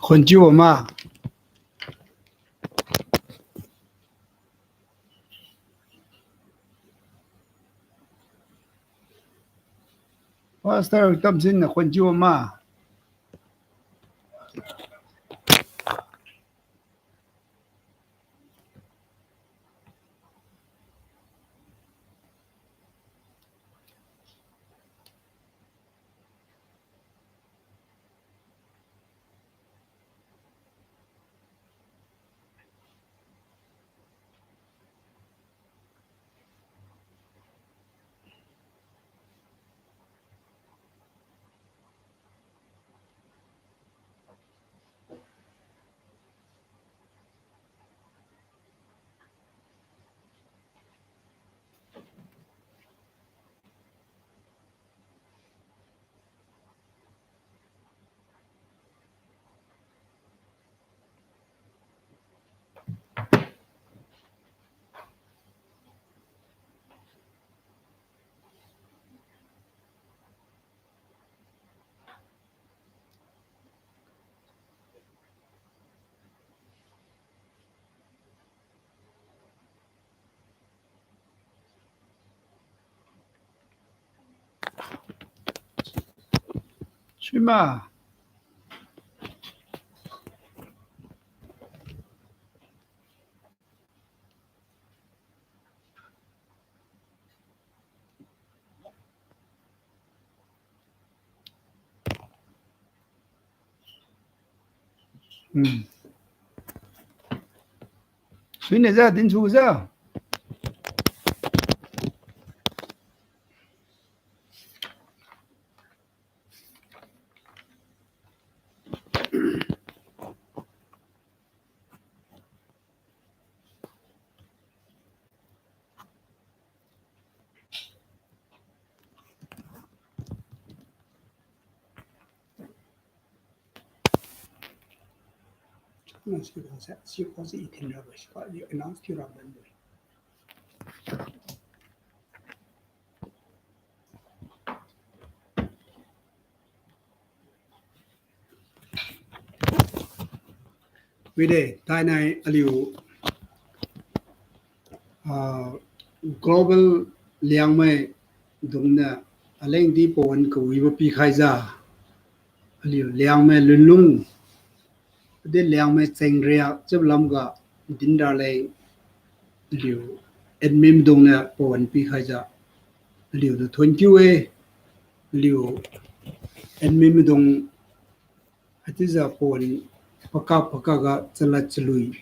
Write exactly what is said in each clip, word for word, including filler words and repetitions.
Khunchiu ama. Pastor Tamsin na khunchiu ama. Suima. Hmm. Suine ja, dinsu ja. Wide, thainai aliu, ah, global Liangmai dungniu alengdi pawan kawibo pikhaijiu, aliu Liangmai lunlung, adi Liangmai chengriak chiubo lamga dinra leng, aliu admin dungniu pawan pikhaijiu, aliutu thuon kiu-e, aliu admin maidung, haichiujiu pawan pakak pakak ga chalad chalui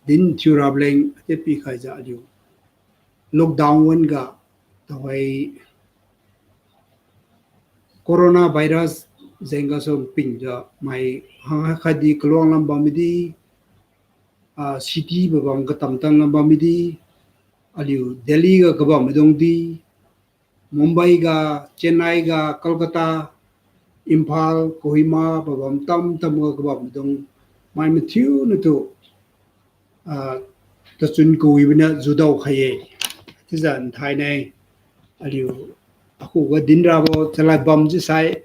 din thiurabo leng, haichiu pikhaijiu aliu lockdown wan ga, tuhoi coronavirus jeng gasu pingjiu mai hang khatdi kaluang lam bam midi, ah, city babam katam-tam lam bam midi, aliu Delhi ga kabam maidung di, Mumbai ga, Chennai ga, Kolkata, Imphal, Kohima, pabam tam-tam ga kabam maidung mai mathiu natu, ah, tachun kawibo niu judao khai-e. Chiujiu nthainai, aliu akhuga dinrabo chalad bam chiusai,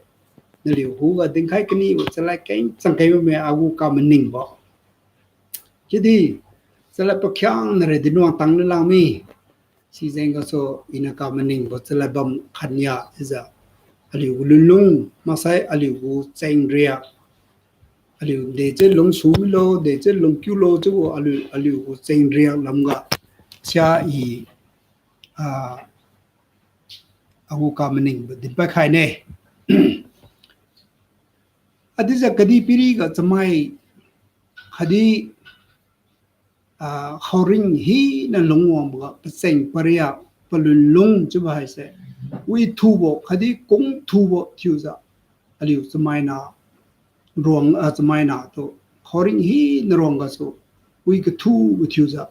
naliu khuga dinkhai kanibo chalad keng changkeng bamme agu kamaningbo. Chiudi, chalad pakhiangnara dinwang tang lulangmi. Sijeng gasu iniu kamaningbo chalad bam khania chiujiu, aliu gu lunlung maksai aliu gu chengriak, aliu dechiu lungsu milo, dechiu lungkiulo chiubo aliu, aliu gu chengriak lamga sia i, ah, agu kamaningbo dinpad khaine. Adijiu kadihpiriga chamai khatdi, ah, khaoring hina lungwangboga pacheng pariak palun lung chiubo haise, withubo khatdi kungthubo thiujiu, aliu chamaina ruang, ah, chamaina tu khaoring hina ruang gasu, wi kathubo thiujiu,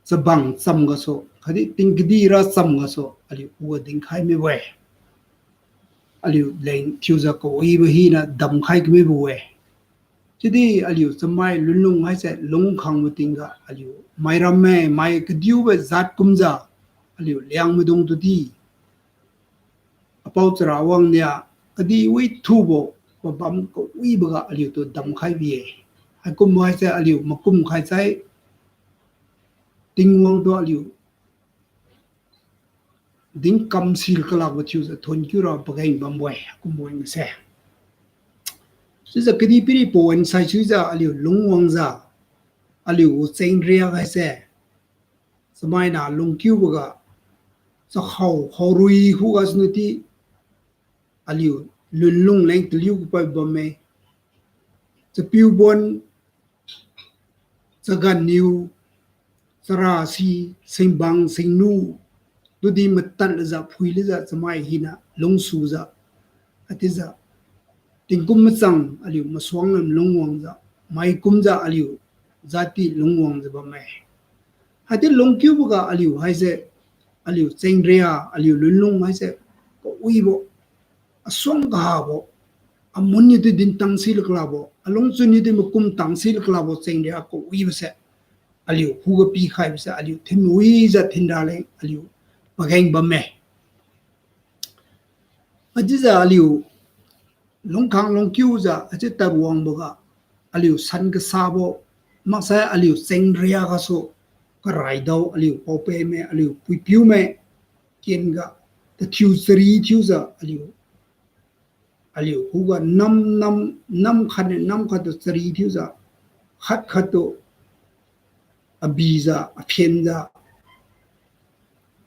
chabang cham gasu, khatdi ting kadih ra cham gasu, aliu khuga dinkhai mibo-e. Aliu leng thiujiu kawibo hina damkhai kamibo-e. Chiudi aliu chamai lunlung haise lungkhangbo tingga aliu mairamme, mai kadiubo jat kumjiu, aliu Liangmaidung tudi apao chara wang nia, kadiwi thubo, pabam kawiboga aliutu damkhai bi-e. Haikumbo haise aliu makum khai sai, Tingwang tu aliu dingkam sil kalakbo thiujiu thonkiura pageng bambo-e, kumbo-e se. Chiujiu kadihpiri pawan saisuijiu aliu lungwangjiu, aliu gu chengria haise, chamaina lungkiuboga, chakhao khaorui khugasu nudi, aliu lunlung leng taliu kapai bamme. Chapiu bon, chaganniu, charasi, singbang singnu, tudi matanlujiu phuilujiu chamai hina lungsujiu, haichiujiu tingkum machang aliu masuang lam lungwangjiu, maikumjiu aliu jati lungwangjiu bamme. Haichiu lungkiuboga aliu haise, aliu chengria, aliu lunlung haise, kawibo, asuang kahabo, amun niudi dintang si laklabo, alungchun niudi makum tang si laklabo chengria kawibose, aliu khuga pikhaibose, aliu thinwijiu thinraleng aliu pageng bamme. Haichiujiu aliu lungkhang lungkiujiu haichiu tadwangboga, aliu san kasabo, maksai aliu chengria gasu, karaidao aliu paopeme, aliu puipiume, kenga, tathiu chari thiujiu aliu, aliu khuga nam nam, nam khatniu nam khattu chari thiujiu, khat khattu abijiu, aphenjiu,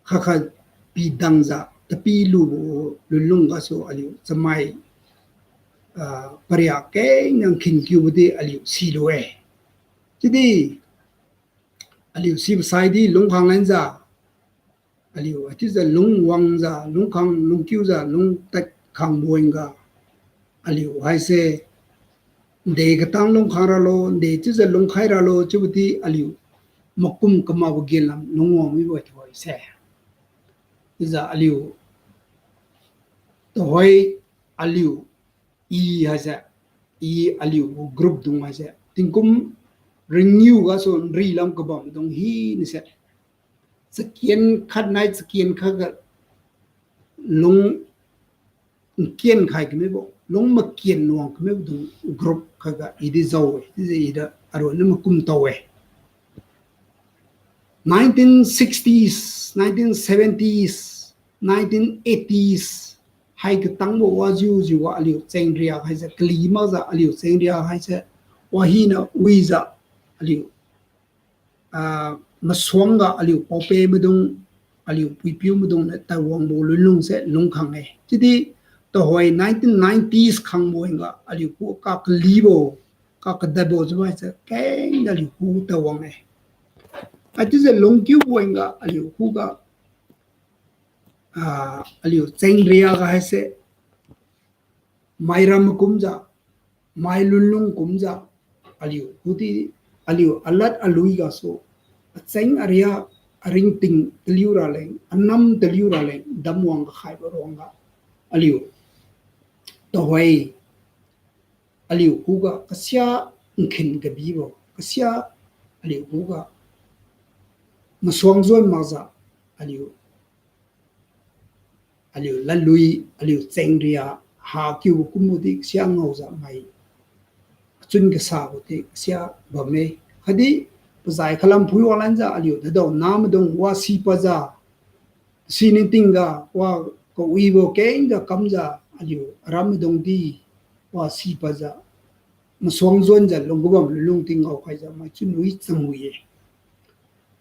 khat khat pidangjiu, tapi lubo lunlung gasu aliu chamai, ah, paria kengna nkhin kiubodi aliu silu-e. Chiudi, aliu sibo saidi lungkhang lanjiu, aliu haichiujiu lungwangjiu, lungkhang lungkiujiu, lungtad khangbo wan-ga, aliu haise, nde katang lungkhang ralo, nde chiujiu lungkhai ralo, chiubodi aliu makum kamakbo genlam lungwang mibo-e tuhoise. Chiujiu aliu, tuhoi aliu, i haise, i aliu group dung haise, tingkum ringniu gasu nrilam kabamdung hinase, chaken khat nai chaken khatga lung nken khai kamibo, lung maken wang kamibo dung group khatga idi jao-e, chiujiu ida aronna makum tao-e. Nineteen sixties, nineteen seventies, nineteen eighties, hai katangbo wajiujiu wa aliu chengria haise, kali makjiu aliu chengria haise, wahina wijiu aliu, ah, masuangga aliu paope maidung, aliu puipiu maidungniu tadwangbo lunlungse lungkhang-e. Chiudi tuhoi nineteen nineties khangbo wan-ga aliu khu kakalibo, kakadadbo chiubo haise kengna aliu khu tadwang-e. Haichiujiu lungkiubo wan-ga aliu khuga, ah, aliu chengria ga haise, mairam kumjiu, mai lunlung kumjiu, aliu khudi, aliu alad alui gasu, acheng aria, aringting taliu raleng, anam taliu raleng damwang kakhaibo ruangga, aliu tuhoi, aliu khuga kasia nkhin kabibo, kasia aliu khuga masuang juan makjiu, aliu, aliu ladlui, aliu chengria, hakiubo kumbo di kasia ngaojiu mai, achun kasabo di kasia bamme. Khatdi pazai khalam phui wanglanjiu aliu tadao namaidung wa sipadjiu, siniu tingga wa kawibo kengga kamjiu aliu aram maidung di wa sipadjiu, masuang juanjiu lung kabam lunlung ting ngaokhaijiu mai chunwi changwi-e.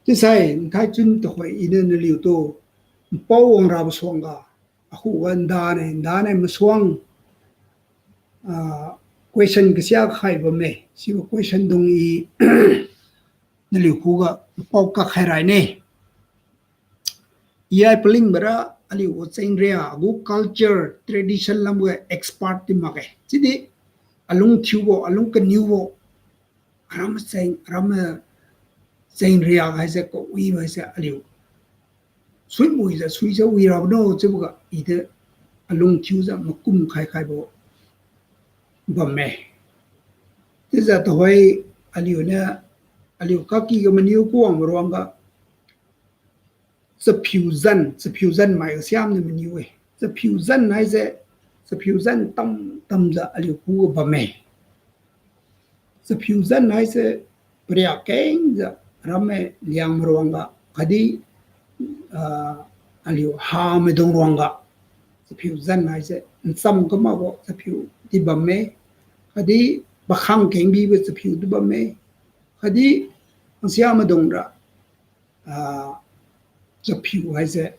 Chiusai nthai chun tuhoi iniu naliutu npao wangrabo suangga, akhuga ndane, ndane masuang, ah, question kasia khai bamme, sibo question dung i naliu khuga npao kakhai raine. I ai palingbo ra, aliu gu chengria, agu culture, tradition lamga expert di makge. Chiudi alung thiubo, alung kaniubo, aram cheng, aram chengria haise kawibo haise aliu suimuijiu, suijiu wirabo no chiuboga, ide alung thiujiu makum khai khaibo bamme. Chiujiu tuhoi aliuniu, aliu kakiga maniu kuwang ruangga, chaphiu zan, chaphiu zan mai kasiamniu maniu-e. Chaphiu zan haise, chaphiu zan tam tamjiu aliu khuga bamme. Chaphiu zan haise pariak kengjiu rammai Liangmai ruangga khatdi, ah, aliu hamaidung ruangga chaphiu zan haise ncham kamakbo chaphiu di bamme. Khatdi pakhang kengbibo chaphiu di bamme. Khatdi khangsia maidungra, ah, chaphiu haise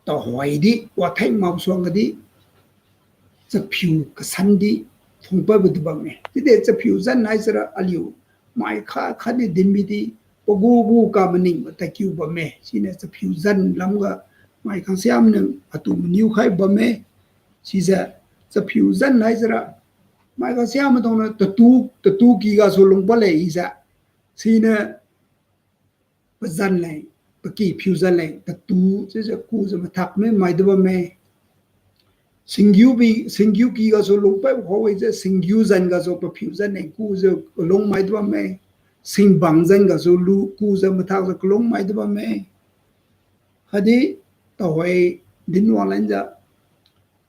tuhoidi watheng makbo suangga di chaphiu kasan di phungpadbo di bamme. Chiudi chaphiu zan haisera aliu mai kha khatdi dinbidi pagu gu ka maning matadkiu bamme. Siniu chaphiu zan lamga mai khangsiamniu atu maniu khai bamme. Sijiu chaphiu zan haisera mai khangsiamaidungniu tatu, tatu ky gasu lungpad le ijiu. Siniu pazan leng, paky phiu zan leng, tatu chiujiu kujiu mathak mi maidu bamme. Singgiu bi, singgiu ky gasu lungpad khao-e jiu, singgiu zan gasu paphiu zan leng kujiu lung maidu bamme. Singbang zan gasu lu kujiu mathakjiu kalung maidu bamme. Khatdi tuhoi dinwang lanjiu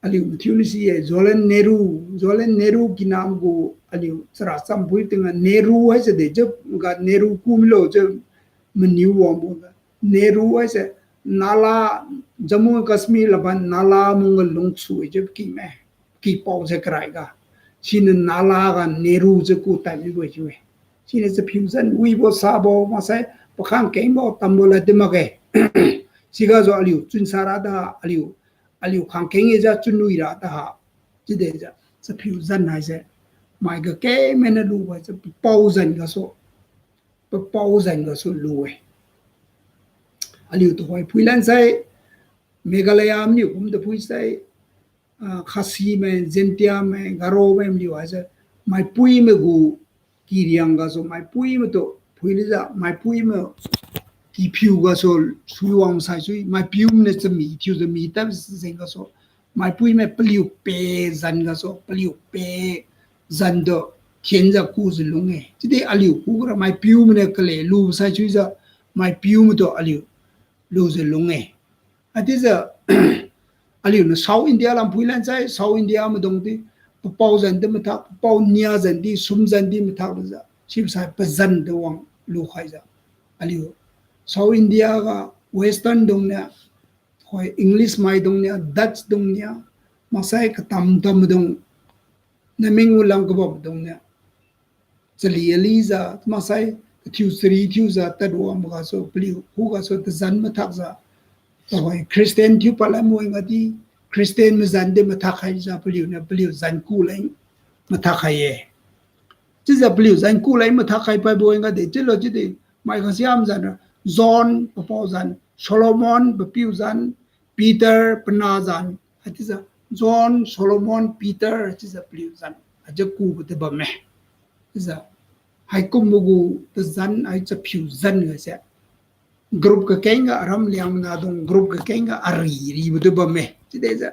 aliu mathiu ni si-e, Jawaharlal Nehru, Jawaharlal Nehru kinam gu aliu chara champui tingga Nehru haise dejiu ga Nehru ku milo jiu maniu wangbo ga. Nehru haise Nala, Jammu and Kashmir laban Nala mungga lungsu-e jiu kime. Kipao jiu karaiga. Siniu Nala ga Nehru jiu ku tadmibo-e chiu-e. Siniu chaphiu zan wibo sabo maksai pakhang kengbo tambo lad di makge. Sigasu aliu chunsa ra da aliu, aliu khang keng-e jiu chunwi ra da ha. Chiude jiu chaphiu zan haise mai ga kemena lubo jiu papao zan gasu, papao zan gasu lu-e. Aliu tuhoi phuilan sai, Meghalaya maniu kumtu phui sai, ah, Khasi mai, Jaintia mai, Garo mai maliu haise, maipui mai gu kiriang gasu maipui maitu phuilijiu maipui mai kiphiu gasu suiwang sai sui, maipiu mainiu chami thiujiu mi tad jeng gasu, maipui mai paliu pe zan gasu, paliu pe zan tu thenjiu kujiu lung-e. Chiudi aliu kura maipiu mainiu kale lu sai suijiu, maipiu maitu aliu lujiu lung-e. Haichiujiu, aliuniu South India lam phuilan sai, South India maidung di, papao zan di mathak, papao nia zan di, sum zan di mathak lujiu, sibosai pazan di wang lukhaijiu. Aliu, South India ga Western dung nia, hoi English maidung nia, Dutch dung nia, maksai katam tam dung, naming gu lam kabam dung nia, chali alijiu, maksai kathiu chari thiujiu, tadwang magasu, paliu khugasu tazan mathakjiu, tuhoi Christian thiu palan wangga di, Christian mazan di mathak khaijiu, paliuniu paliu zan ku leng mathak khai-e. Chiujiu paliu zan ku leng mathak khai paibo wangga di, chiulo chiudi, mai khangsiam zan ra, John papao zan, Solomon papiu zan, Peter pana zan, haichiujiu John, Solomon, Peter, chiujiu paliu zan, haijiu kubo di bamme. Chiujiu, haikumbo gu tazan, hai chaphiu zan gase, group kakeng ga aram Liangmai nahdung, group kakeng ga ari ribo di bamme. Chiudejiu,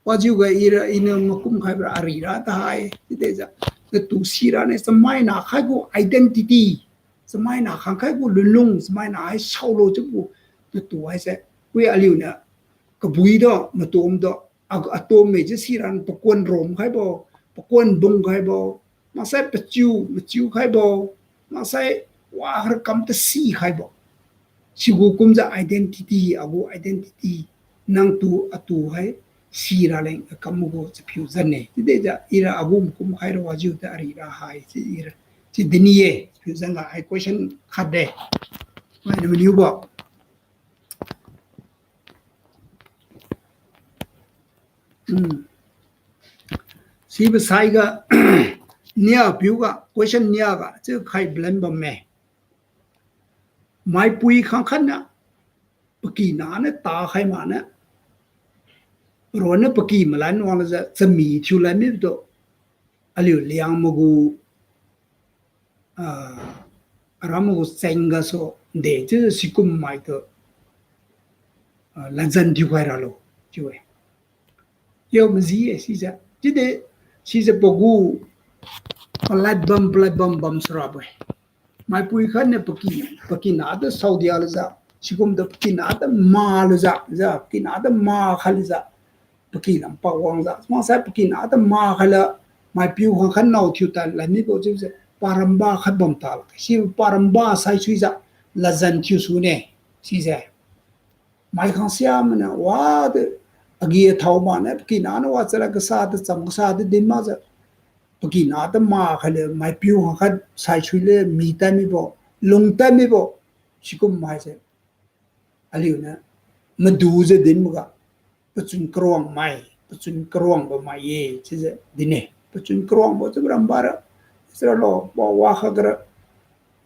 wajiu ga ira, iniu makum khaibo ra ari ra tahai, chiudejiu, natu sira ne, chamaina khai gu identity, chamaina khang khai gu lunlung, chamaina hai saolo chiubo, natu haise, wi aliuniu, kabui do, matom do, a-, atom me chiu sira ne pakuan rom khaibo, pakuan bung khaibo, maksai pachiu, machiu khaibo, maksai wa kharakam tasi khaibo. Sigu kumjiu identity, agu identity, nangtu atu hai, sira leng akam gu chaphiu zan ne. Chiudejiu ira agu makum khaira wajiu ta ari ra hai, chi ira. Chi dini ye, chaphiu zan ga hai question khat de. Mai na maniubo. Hmm. Sibo saiga, nia piu ga, question nia ga, chiu khai blan bamme. Maipui khangkhat niu, pakina niu, takhai mak niu, Ronna paky malan wanglujiu chami thiu lan mibo tu, aliu Liangmai gu, ah, aram gu cheng gasu de chiujiu sikum mai tu, ah, ladjan thiukhai ralo chiu-e. Yo maji-e sijiu. Chiudi sijiu pagu palad bam, palad bam bam surabo-e. Maipui khatniu paky, pakina tu saodia lujiu, sikumtu pakina tu malujiu, jiu pakina tu makhai lujiu, paky lam pak wangjiu, maksai pakina tu makhai la, maipiu khangkhat nao thiu tad lad mibo chiujiu paramba khat bam ta lakge. Si paramba saisuijiu ladjan thiu sune, sijiu. Mai khangsia maniu wadi agi athao maniu pakina niu wa chalad kasa tu cham kasa tu din makjiu, pakina tu makhai le maipiu khangkhat saisui le mi tad mibo, lung tad mibo, sikum maise. Aliuniu madujiu dinboga, pachun karuang mai, pachun karuangbo mai-e chiujiu din-e. Pachun karuangbo chiu parambara, siralo, wa, wakhat gara,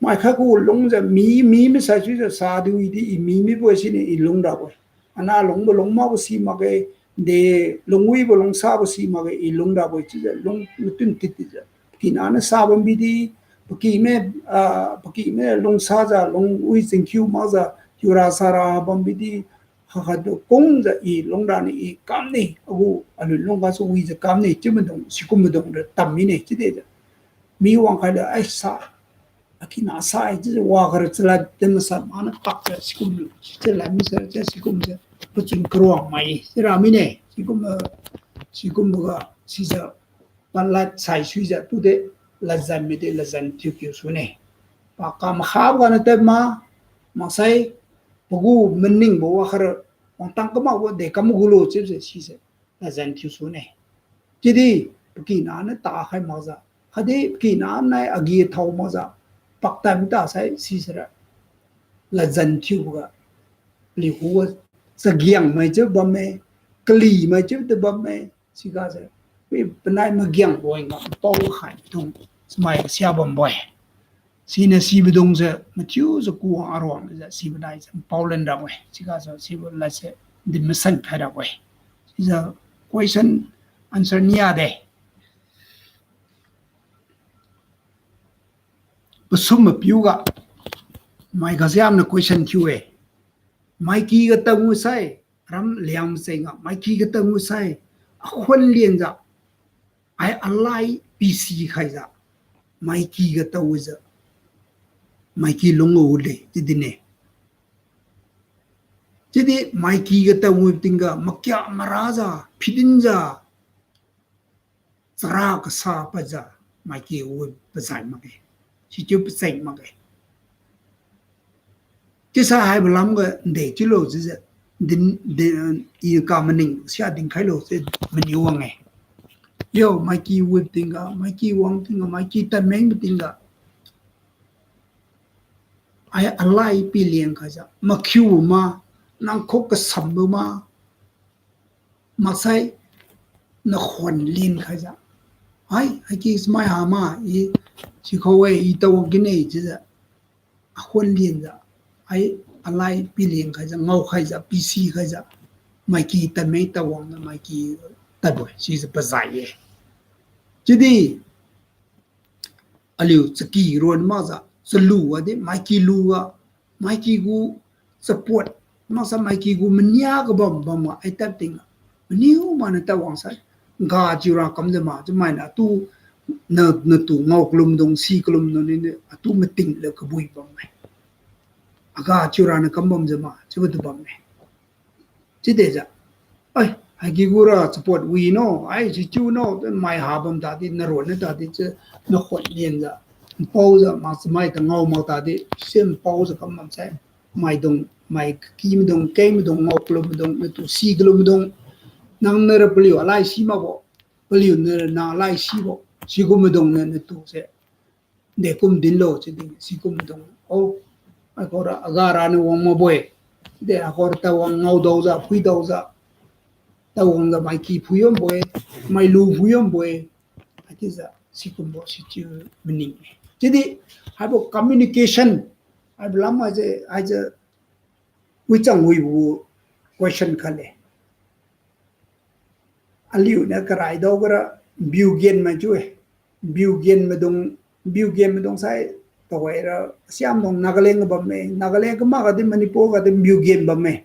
mai khat gu lungjiu mi, mi masaisuijiu sa diwi di i mi mibo siniu i lungrabo-e. Ana lungbo lung makbo si makge, de lungwibo lungsabo si makge, i lungrabo-e chiujiu lung matun tittijiu. Pakina niu sa bambi di, paky mai, ah, paky mai lungsajiu, lungwi chingkhiu makjiu, hiura sara bambi di, khakhat tu kungjiu i lungrani i kamni, agu alun lung gasu wijiu kamni, chiu maidung, sikum maidung ra tam mine, chiude jiu. Mi wangkhai le, ai sa, akina sa-e chiujiu wakhat ra chalad din masa maniu kakjiu sikum lu, chiujiu lad misai chiu sikumjiu, pachun karuang mai, chiura mine, sikum, sikumboga, sijiu, palad saisuijiu tude, ladjan mide ladjan thiukiu sune. Pakam khabo ganiu tad ma, maksai, pagu maningbo wakhat ra, wangtang kamakbo de kam gulo chiujiu sise, ladjan thiu sune. Chiudi, pakina niu takhai makjiu, khatdi pakina nai agi thao makjiu, paktad mi tasai sisira, ladjan thiuboga, paliu khuga, chagiang mai chiu bamme, kali mai chiu tu bamme, sigajiu, wi panai magiangbo nga pao khai dung, chamai kasia bambo-e. Siniu sibo dungjiu mathiujiu kuwang aruangjiu sibo naijiu pao lan rabo-e. Sigasu sibo ladse din masan khai rabo-e. Sijiu question answer nia de. Pasum mapiuga, mai kasiamniu question thiu-e. Maiky ga tangwi sai, ram Liangmai cheng ga, maiky ga tangwi sai, akhuan lienjiu, ai alai pisi khaijiu, maiky ga tangwijiu, maiky lung ga wule chiu din-e. Chiudi maiky ga tangwi tingga makia marajiu, phidinjiu, chara kasa padjiu, maiky wi pazai makge. Sichiu pacheng makge. Chiusai haibo lamga nde chiulo chiujiu, din, din, i ka maning sia dinkhailo chiu maniu wang-e. Yo, maiky wi tingga, maiky wang tingga, maiky tadmeng tingga, ai alai pileng khaijiu, makhiu ma, nangkhuk kasambo ma, maksai nakhuan lin khaijiu, ai, haiky smai ha ma, i sikhao-e, i tawang kine chiujiu, akhuan lienjiu, ai, alai pileng khaijiu, ngao khaijiu, pisi khaijiu, maiky tadmeng tawangjiu, maiky tadbo-e, sijiu pazai-e. Chiudi, aliu chaky ruan makjiu, chalu wadi, maiky luga, maiky gu support, maksai maiky gu mania kabam bamga, ai tad tingga, maniu maniu tawang sai, ga chiura kamjiu ma, chiu mainiu atu, na, natu ngao kalumdung, si kalumdung niu, atu mating le kabui bamme. Aga chiura niu kam bamjiu ma, chiubo tu bamme. Chiudejiu, ai, haiky gura support wi no, ai, sichiu no, mai ha bam tadi, naruan na tadi, chiu, nakhuan lienjiu, npaojiu, makchamai ta ngao mak tadi, si npaojiu kam bamsai, maidung, mai kaky maidung, keng maidung, ngao kalum maidung, natu si kalum maidung, nang nara paliu alai si makbo, paliu nara nang alai sibo, sikum maidung niu natuse, dekum dinlo chiu din, sikum maidung, o, akhaora agara niu wang makbo-e, de akhaora tawang ngaodaojiu, phuidaojiu, tawangjiu maiky phui wangbo-e, mailu phui wangbo-e, haichiujiu sikumbo sichiu maning-e. Chiudi, haibo communication, haibo lam haise, haise, wichang wibo question khat le. Aliuniu karai daoga ra biu gen mai chiu-e. Biu gen maidung, biu gen maidung sai tuhoira siamdung Nagaland ga bamme, Nagaland ga makga di Manipur ga di biu gen bamme.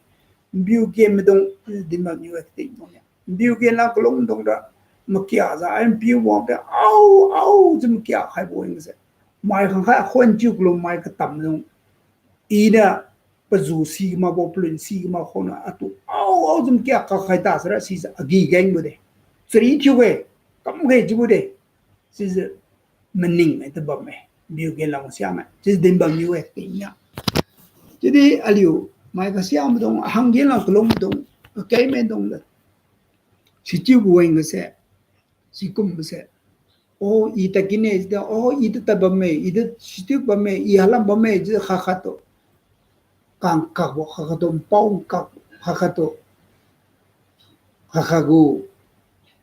Biu gen maidung din bamniu-e kating dungniu. Biu gen la kalungdung ra makia jiu ai piu wangde, ao, ao, jiu makia khaibo wangse. Mai khangkhai khon chiu kalu mai katamdung. Iniu paju si kamakbo, palun si kamak khonna atu, ao, ao, jiu makia kakhai ta sara sijiu agi gengbo de. Chari thiu-e, kamge chiubo de. Sijiu maning-e ta bamme. Biu gen la masiam-e. Chiujiu din bamniu-e tingnia. Chiudi aliu mai kasiamaidung, hanggen la kalungdung, kakeimaidung de. Sichiubo wangse, sikumbo se. O, i tadkinne, sida, o, i tu tad bamme, i tu situ bamme, i halam bamme, chiu khat khattu. Kang kakbo khat khattu, npao kak khat khattu. Khat khat gu,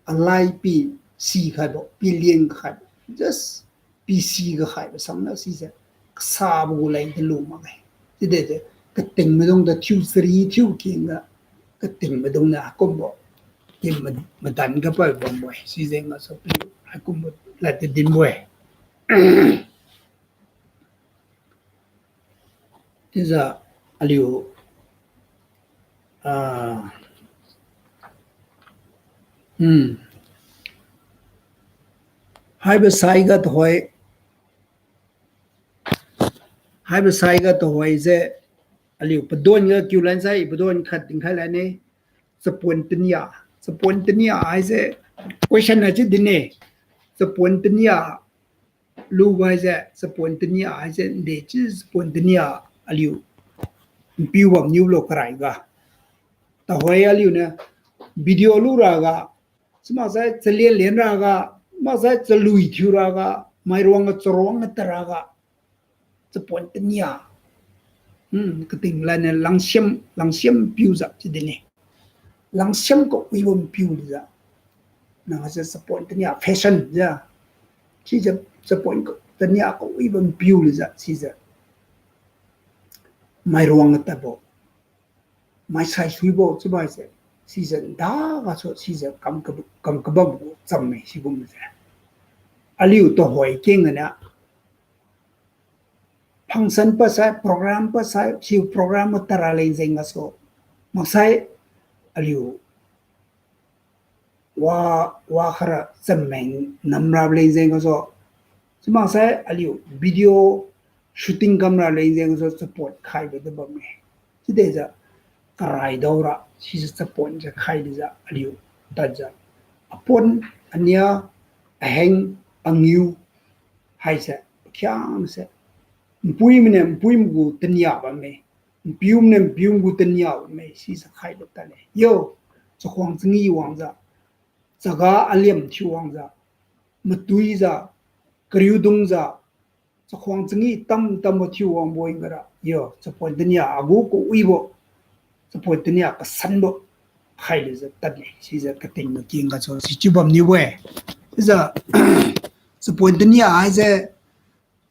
alai pi si khaibo, pi lieng khaibo. Just pi si ga khaibo samna sise. Kasabo gu leng talu makge. Chiudi je, kating maidung ta thiu chari thiu kengga, kating maidung niu haikumbo. Ti ma-, madan ga pa bambo-e. Sijeng gasu pi haikumbo lad ti dinbo-e. Chiujiu aliu, ah, hmm. Haibo saiga tuhoi, haibo saiga tuhoi je, aliu padon ga kiu lan sai, padon khat dinkhai lan-e, chapon tania, chapon tania haise, question na chiu dinne, chapon tania, lubo haise, chapon tania haise, nde chiu chapon tania aliu npiu bamniulo karaiga. Tuhoi aliuniu video luraga, chimaksai chalen len raga, maksai chalui thiu raga, mairuang ga charuang ga taraga, chapon tania. Hmm, kating laniu langsiam, langsiam piujiu chiu dinne. Langsiam kawibo npiu lujiu. Nang haise chapon tania fashion jiu. Chiujiu chapon tania kawibo npiu lujiu chiujiu. Mairuang ga tadbo. Maisai suibo chiubo haise. Sijiu nda gasu sijiu kam kab-, kam kabam gu chamme sikumse. Aliu tuhoi keng ganiu function pasai, program pasai, si program tara leng jeng gasu. Maksai aliu wa, wa khara chameng namra leng jeng gasu. Chimaksai aliu video shooting kamra leng jeng gasu chapon khaibo di bamme. Chiudejiu karai daora, sijiu chapon jiu khai dijiu aliu tadjiu. Apon, ania, aheng, angiu, haise, pakhiangse. Npui mainiu npui magu tania bamme. Npiu mainiu npiu magu tania bamme, sijiu khaibo tadle. Yo, chakhuang changi wangjiu. Chaga aliam thiu wangjiu. Matuijiu. Kariudungjiu. Chakhuang changi tam tambo thiu wangbo-e gara. Yo, chapon tania agu kawibo. Chapon tania kasanbo. Khailujiu tadle. Sijiu kating making gasu sichiu bamniubo-e. Chiujiu, chapon tania haise,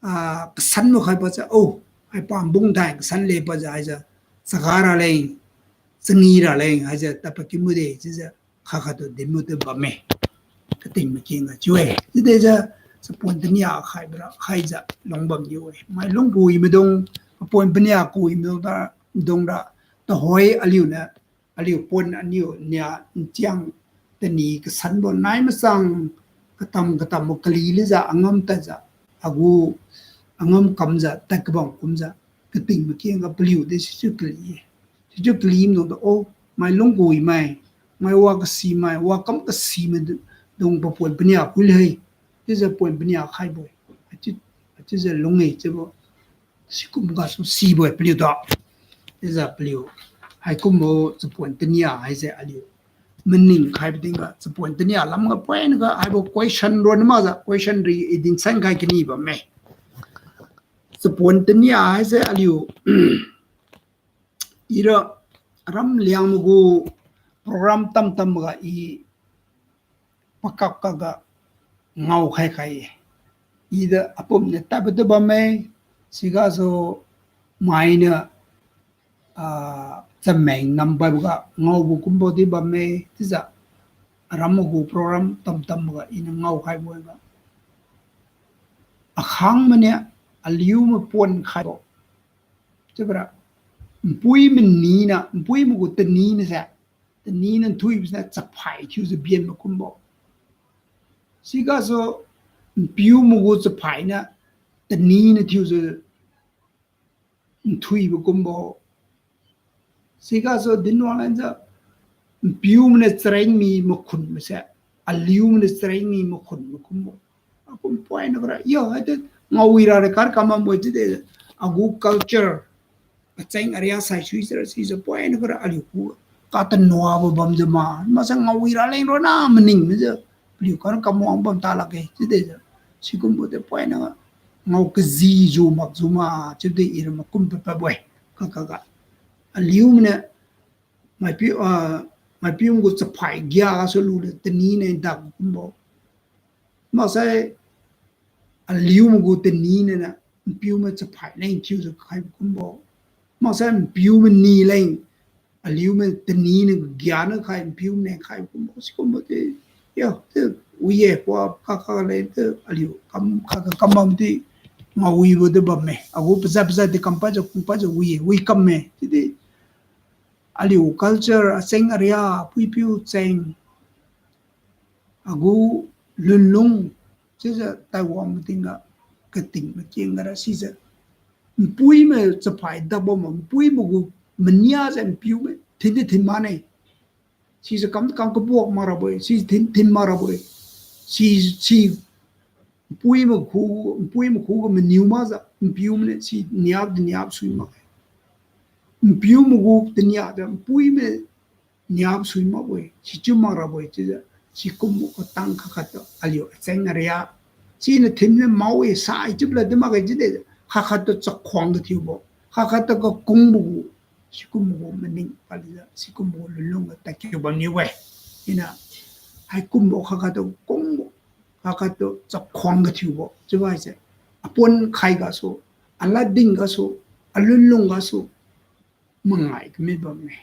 ah, kasanbo khaibo jiu, oh, haipa bung dai kasan lepadjiu haise, chaga raleng, changi raleng haise, tadpad kimude, chiujiu, khat khattu dinmu tu bamme. Kating making ga chiu-e. Chiudejiu, chapon tania khaibo ra, khaijiu, lungbam niu-e. Mai lung kawi maidung, apon pania kawi maidung ra, maidung ra, tuhoi aliuniu, aliu pon aniu nia nchiang tani kasanbo nai machang katam katambo kali lijiu angam tadjiu agu angam kamjiu tad kabam kumjiu kating making ga paliu di sichiu kali-e. Sichiu kali maidung tu, oh, mai lung kawi mai, mai wa kasi mai, wa kam kasi maidung papon pania kuli hai. Chiujiu pon pania khaibo-e. Achiu, achiujiu lung-e chiubo. Sikum gasu sibo-e paliu tu. Chiujiu paliu. Haikumbo chapon tania haise aliu maning khaibo tingga chapon tania lamga poina ga haibo question ron makjiu question ri i dinsan khai kani bamme. Chapon tania haise aliu ira aram Liangmai gu program tam tamga i pakak kakga ngao khai khai-e. Ida apumniu tadbo di bamme, sigasu mainiu, ah, chameng nampaiboga ngaobo kumbo di bamme, chiujiu aram magu program tamtamboga iniu ngaokhaibo-e ga. Akhang maniu aliu mapuan khaibo. Chiubora, npui manina, npui magu tanina se, tanina nthuibo siniu chaphai thiujiu bian makumbo. Sigasu npiu magu chaphainiu tanina thiujiu nthuibo kumbo. Sigasu dinwang lanjiu, npiu maniu chareng mi makhun mase, aliu maniu chareng mi makhun makumbo. Akum poina kara, yo, haidi ngaowi rara kar kamambo chiudi, agu culture, acheng aria saisui sira sijiu poina kara aliu ku, katanuabo bamjiu ma, masa ngaowi raleng ronna maning majiu, paliu kar kamwang bam talakge chiudi jiu. Sikumbo de poina ngao kajijiu makjiu ma, chiudi ira makum papabo-e, kakakga. Aliu maniu, maipiu, ah, maipiu gu chaphai gia gasu lule tanina dak kumbo. Maksai aliu magu tanina niu, npiu ma chaphai leng thiujiu khaibo kumbo. Maksai npiu mani leng, aliu ma tanina gia niu khai, npiu ma leng khaibo kumbo. Sikumbo di, yo, di, wi-e, kua, kakale, di, aliu, kam, kaka kamam di, ngaowibo di bamme. Agu paza paza di kampaijiu, kumpaijiu wi-e, wi kamme. Chiudi, aliu culture, acheng aria, puipiu cheng, agu lunlung, chiujiu Taiwan matingga, kating makeng gara sijiu. Npui ma chaphai dakbam ma, npui magu mania jiu npiu ma, thin di thin mane. Sijiu kam kam kabuak makrabo-e, si thin thin makrabo-e. Si, si, npui makhu, npui makhuga maniu makjiu, npiu maniu si niap di niap sui makge. Npiu magu tania jiu, npui ma niap sui makbo-e, sichiu makrabo-e chiujiu, sikumbo katang khat khattu aliu acheng aria. Siniu thinniu mao-e sai chiubo lad di makge chiudi, khat khattu chakhuang kathiubo, khat khattu kakungbo gu, sikumbo gu maning palijiu, sikumbo gu lunlung ga tadkiu bamniu-e. Iniu, haikumbo khat khattu kungbo, khat khattu chakhuang kathiubo chiubo haise, apuan khai gasu, alading gasu, alunlung gasu, mangai kami bamme.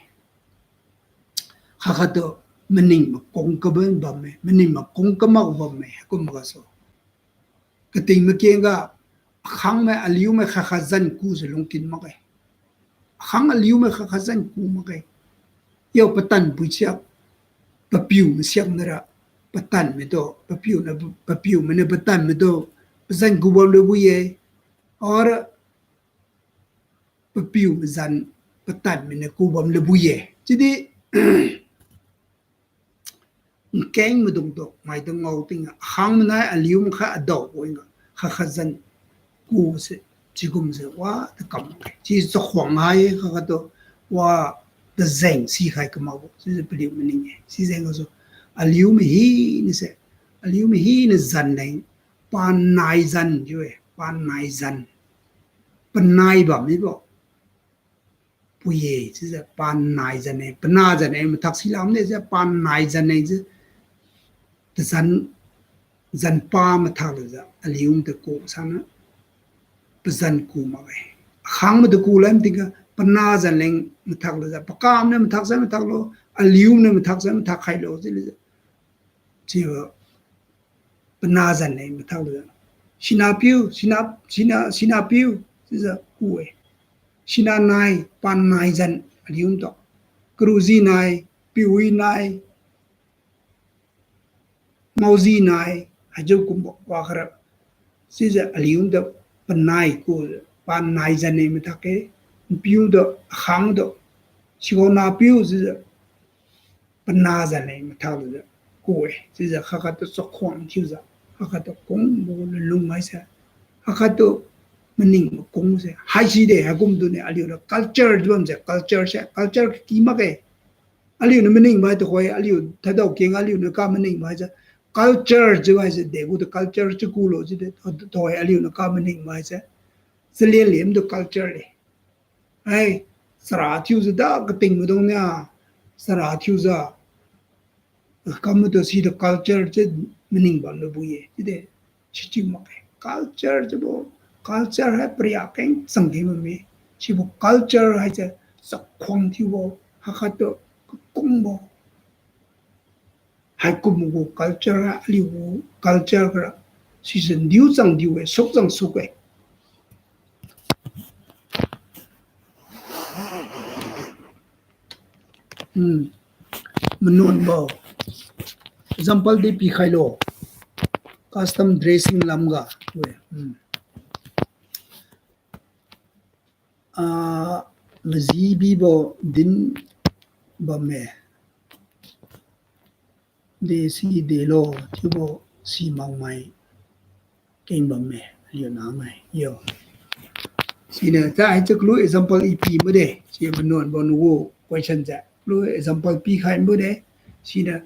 Khat khattu maning makung kaban bamme, maning makung kamak bamme, haikum gasu. Kating makeng ga, akhang mai aliu mai khat khat zan kujiu lungkin makge. Akhang aliu mai khat khat zan ku makge. Yo patan pui siak, papiu masiak nara, patan maitu, papiu na, papiu mainiu patan maitu, pazan ku bam lubo-e. Or, papiu mazan, patan mainiu ku bam lubo-e. Chiudi, nkeng maidungtu, maidung ngao tingga, akhang manai aliu makha adaobo-e nga, khat khat zan kuse, chigumse wa takam. Chi chakhuang hai khat khattu, wa tazeng sikhai kamakbo, chiujiu paliu maning-e. Sijeng gasu, aliu mahina se, aliu mahina zan leng, panai zan chiu-e, panai zan. Panai bam mibo. Pui-e, chiujiu panai zan-e, pana zan-e, mathak silamne jiu panai zan-e jiu. Tazan, zan pa mathak lujiu, aliu mate ku sana, pazan ku makge. Akhang mate ku lam tingga, pana zan leng mathak lujiu, pakam niu mathak sai mathaklo, aliu niu mathak sai mathak khailo, chiulujiu. Chiubo, pana zan leng mathak lujiu. Sinapiu, sina, sina, sinapiu, chiujiu ku-e. Sinanai, panai zan, aliu matu. Karuji nai, piwi nai, maoji nai, haijiu kumbo wakhara. Chiujiu aliu matu panai ku, panai zan-e mathak-e, npiu tu, akhang tu, sigo napiu chiujiu, pana zan-e mathak lujiu ku-e, chiujiu khat khattu chakhuang thiujiu, khat khattu kungbo lunlung haise, khat khattu maning makungse, haisi de, haikum dune, aliu ra culture chiu bamse, culture se, culture ki makge. Aliuniu maning mai tuhoi, aliu thadao keng, aliuniu ka maning maise, culture chiu haise, degu tu culture chiu kulo chiu de, tuhoi aliuniu ka maning maise, chalen lim tu culture le. Ai, chara thiujiu da kating maidung nia, chara thiujiu. Kam tu situ culture chiu maning bam lubo-e, chiude, sichiu makge. Culture chiubo, culture hai pariak keng chang di bamme. Sibo culture haise, chakhuang thiubo, khat khattu kakungbo. Haikum gu culture, aliu gu culture kara, sise ndiu chang diu-e, suk chang suk-e. Hmm. Manuanbo. Example di pikhailo. Custom dressing lamga. We. Hmm. Ah, majibibo din bamme. Desi delo, chiubo si makmai keng bamme, aliu namai yo. Siniu, ta hai chiu kalu example i pi mide, si manuanbo nagu question jiu. Kalu example pikhai mide, siniu,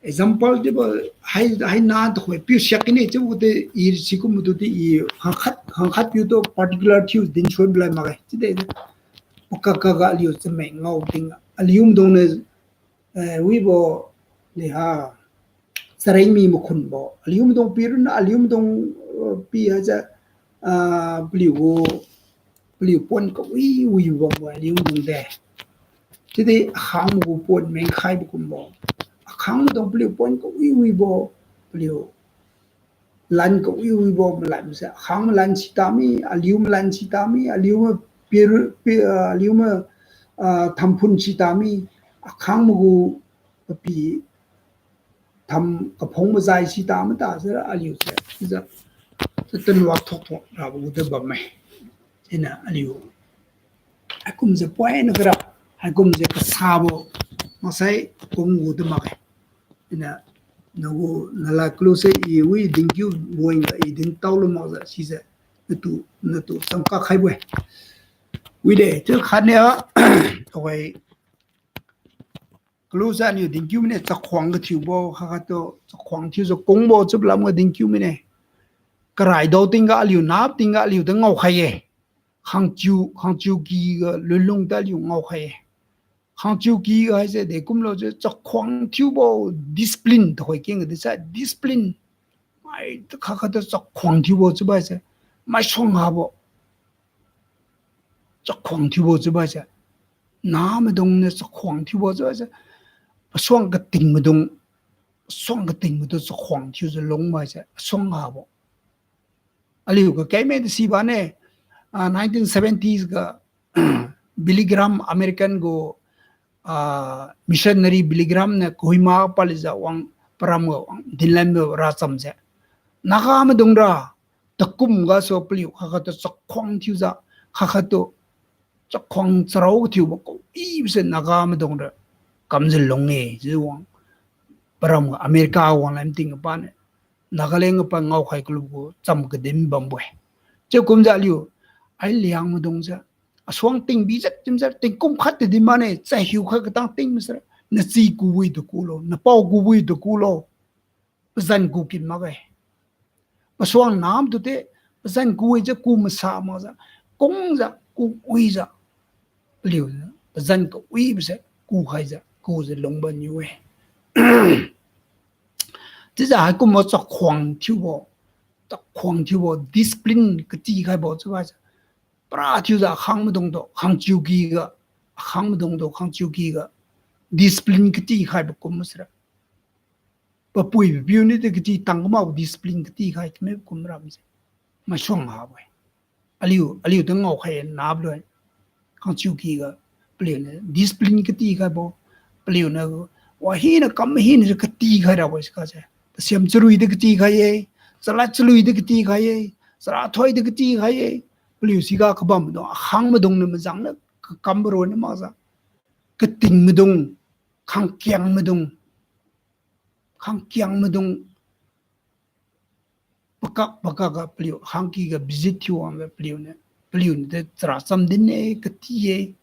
example chiubo hai, haina tuhoi piu siak kine chiubo de i sikum tu di i hangkhat, hangkhat piu tu particular thiu dinsuan bilai makge. Chiude, pakak kak ga aliu chameng ngao ting, aliu maidung niu, eh, wibo, liha, charengmi makhunbo. Aliu maidung pirun, aliu maidung, eh, pi hajiu, ah, paliu gu, paliu pon kawi wi bambo aliu maidung de. Chiudi akhang gu pon mengkhaibo kumbo. Akhang maidung paliu pon kawi wibo, paliu lan kawi wibo malan se, akhang malan sita mi, aliu malan sita mi, aliu ma pir, pi, ah, aliu ma, ah, thamphun sita mi, akhang magu papi tham kaphung majai sita mata sira aliu se, jiu, jiu tanwa thok thok rabo gu de bamme. Siniu aliu haikum jiu poina kara, haikum jiu kasabo, maksai kung gu de makge. Iniu, nagu nalad kalu se i wi dinkiu boing ga i din tao lu makjiu sijiu, natu, natu changkak khaibo-e. Wide, chiu khatniu, tuhoi, kalu se aliu dinkiu mine chakhuang kathiubo, kha khattu chakhuang thiujiu kungbo chiubo lamga dinkiu mine. Karai dao tingga aliu nap tingga aliu ta ngaokhai-e. Khangchiu, khangchiu ky ga lunlung ta aliu ngaokhai-e. Khangchiu ky ga haise dekumlo jiu chakhuang thiubo discipline tuhoi keng ga di sai discipline. Mai kha khattu chakhuang thiubo chiubo haise. Maisuang habo. Chakhuang thiubo chiubo haise. Namaidung niu chakhuang thiubo chiubo haise. Pasuang kating maidung. Pasuang kating maitu chakhuang thiujiu lung maise. Asuang habo. Aliu ga kaimai di si bane, ah, nineteen seventies ga, Billy Graham, American gu, ah, missionary Billy Graham niu Kohima palijiu wang param ga wang dinlan mibo racham se. Naga maidung ra, takum gasu paliu kha khattu chakhuang thiujiu, kha khattu chakhuang charao kathiubo kawibo se Naga maidung ra kamjiu lung-e, jiu wang param ga America wang lam ting ga paniu, Nagaland ga pa ngaokhai kalu gu cham kadin bambo-e. Chiu kumjiu aliu, ai Liangmaidung se, asuang tingbi jat timjiu tingkum khat tadi mane, chahiu khat katang ting masara, nachi kuwi tu kulo, napao kuwi tu kulo. Pazan ku kin makge. Pasuang nam tu te, pazan kuwijiu ku masa makjiu, kungjiu, kuwijiu. Paliu, pazan kawibo se, kukhaijiu, kujiu lungbo niu-e. Chiujiu haikumbo chakhuang thiubo, chakhuang thiubo, discipline katikhaibo chiubo se. Para thiujiu akhang maidung tu, khangchiu ky ga, akhang maidung tu, khangchiu ky ga, discipline katikhaibo kum sira. Papui papiu niu di kati tang kamakbo discipline katikhai kami kum ram se. Maisuang habo-e. Aliu, aliu tu ngaokhai nap lu-e. Khangchiu ky ga paliuniu discipline katikhaibo. Paliuniu wahina kam hina katikhai rabo-e siga se. Tasiam charui di katikhai-e. Chalad chalui di katikhai-e. Charathoi di katikhai-e. Paliu siga kabam maidung, akhang maidung niu majang niu kakam baro niu makjiu. Kating maidung, khangkiang maidung, khangkiang maidung, pakak pakak ga paliu khangky ga visit thiu wangga paliuniu, paliuniu de chara cham din-e, kati-e.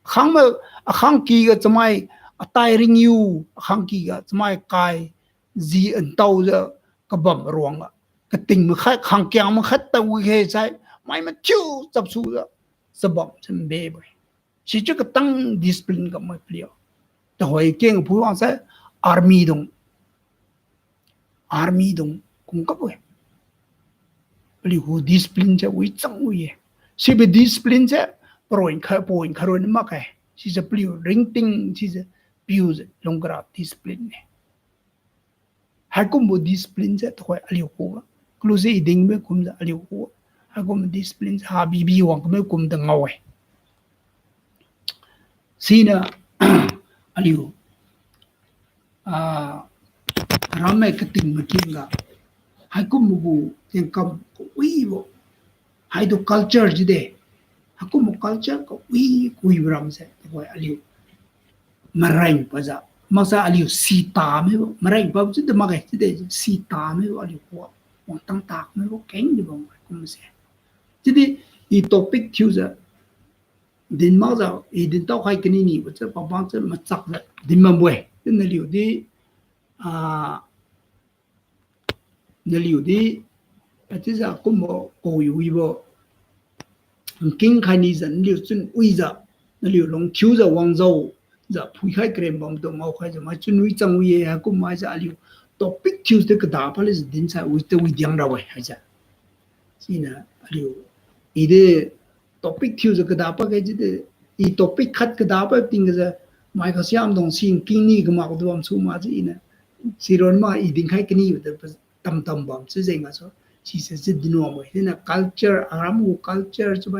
Akhang ma, akhang ky ga chamai atai ringyu, akhang ky ga chamai kai, ji ntaojiu kabam ruangga. Kating makhat, khangkiang makhat tao wi khe sai, mai mathiu chapsujiu, chabam chambe bo-e. Sichiu katang discipline kamai paliu. Tuhoi keng phuiwang sai army dung. Army dung kung kap-e. Paliu gu discipline se wichang wi-e. Sibo discipline se paroi kha, paroi kharoi ni makge. Sijiu paliu ringting, sijiu piujiu lungkara discipline ne. Haikumbo discipline se tuhoi aliu khuga. Kalu se i dinmai kumjiu aliu khuga. Haikumbo discipline se habibi wang kamai kum da ngao-e. Siniu aliu, ah, rammai kating makin ga, haikumbo gu jengkam kawibo, haitu culture jide, haikumbo culture kawi, kawibo ram se, tuhoi aliu mareng pajiu, maksai aliu sita mibo, mareng pa chiudi makge, chiudi sita mibo aliu khuga, wangtang tak mibo keng di bam kumse. Chiudi i topic thiujiu, din makjiu, i dintao khai kani nibo chiu, pabang chiu machakjiu din bambo-e. Chiu naliu di, ah, naliu di, achiujiu kumbo kawi wibo, nking khai nijiu naliu chun wijiu, naliu lung thiujiu wangjiu, jiu phuikhai karem bamtu ngaokhaijiu mai chun wi chang wi-e, haikum maijiu aliu topic thiujiu kada palijiu dinsai wi ta wi diang ra-e haijiu. Siniu aliu, i di topic thiujiu kada pakge chiudi, i topic khat kada pa tinggajiu, mai kasiamdung si nking ni kamak tu bam su makjiu iniu, siron ma i dinkhai kanibo tu tamtam bam chiu jeng gasu, sise chiu dinwang-e. Siniu culture, aram gu culture chiubo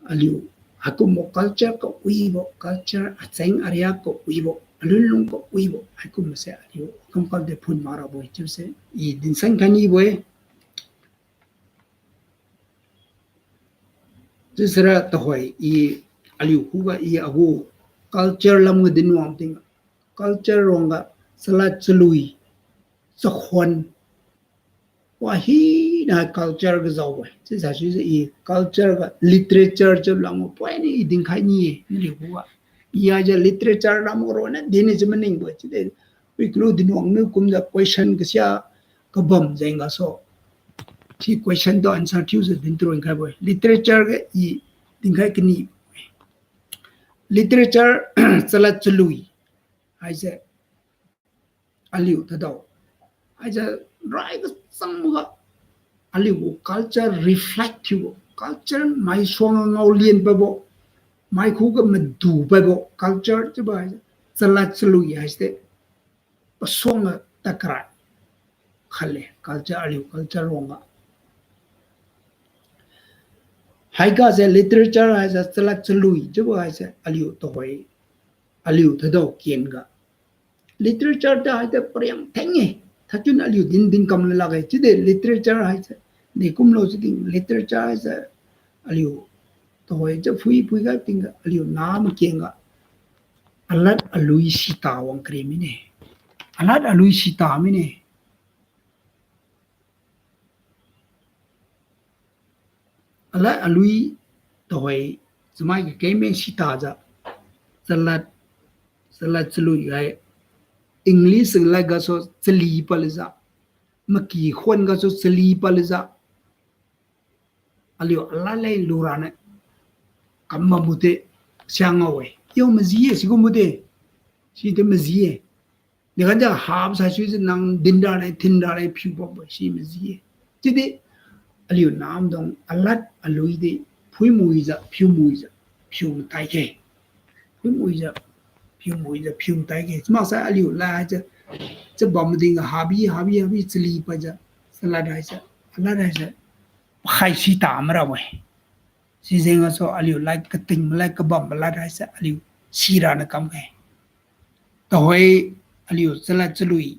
aliu, haikumbo culture kawibo, culture acheng aria kawibo, alunlung kawibo, haikumbo se aliu kamkam de phun mak rabo-e chiuse i dinsan khai nibo-e. Chiusira tuhoi i aliu khuga i agu culture lamga dinwang ting, culture ruangga chalad chalui, chakhuan, wa hina culture ga jaobo-e. Chiusai chiujiu i culture ga literature chiu lamga poini i dinkhai ni-e, naliu khuga. I haijiu literature lamga ronna dinne chiu maningbo-e, chiudi wi kalu dinwang niu kumjiu question kasia kabam jeng gasu, si question tu answer thiujiu din tron khaibo-e. Literature ga i dinkhai kani. Literature, chalad chalui haise aliu tadao, haise rai kachangboga aliu gu culture reflect thiubo, culture maisuangga ngaolian pabo, mai khuga madu pabo culture chiubo haise, chalad chalui haise pasuangga tadkara khatle culture, aliu culture ruangga. Haiga se literature haise chalad chalui chiubo haise aliu tuhoi, aliu tadao ken ga. Literature ta haise pariang theng-e, thachun aliu din din kam lakge, chiudi literature haise, dekumlo chiudi literature haise, aliu tuhoi chiu phui phuiga tingga aliu na makeng ga, alad alui sita wang kari mine. Alad alui sita mine. Alad alui tuhoi chamai kakeng meng sitajiu, chalad, chalad chalui hai, English lad gasu chali palijiu, maky khuan gasu chali palijiu, aliu alad leng luraniu kam bambo de siang ngao-e. Yo maji-e sikumbo de. Sidi maji-e. Dekamjiu hap saisuijiu nang dinra leng thinra leng phiu bambo si maji-e. Chiudi aliu namdung alad alui di phuimuijiu phiumuijiu phiu matai khe. Phuimuijiu phiumuijiu phiu matai khe. Chiumaksai aliu lad haise, chabam mading habi habi habi chali paijiu, chalad haise, alad haise pakhai sita marabo-e. Sijeng gasu aliu lad kating malad kabam malad haise aliu siraniu kamkhe. Tuhoi aliu chalad chalui,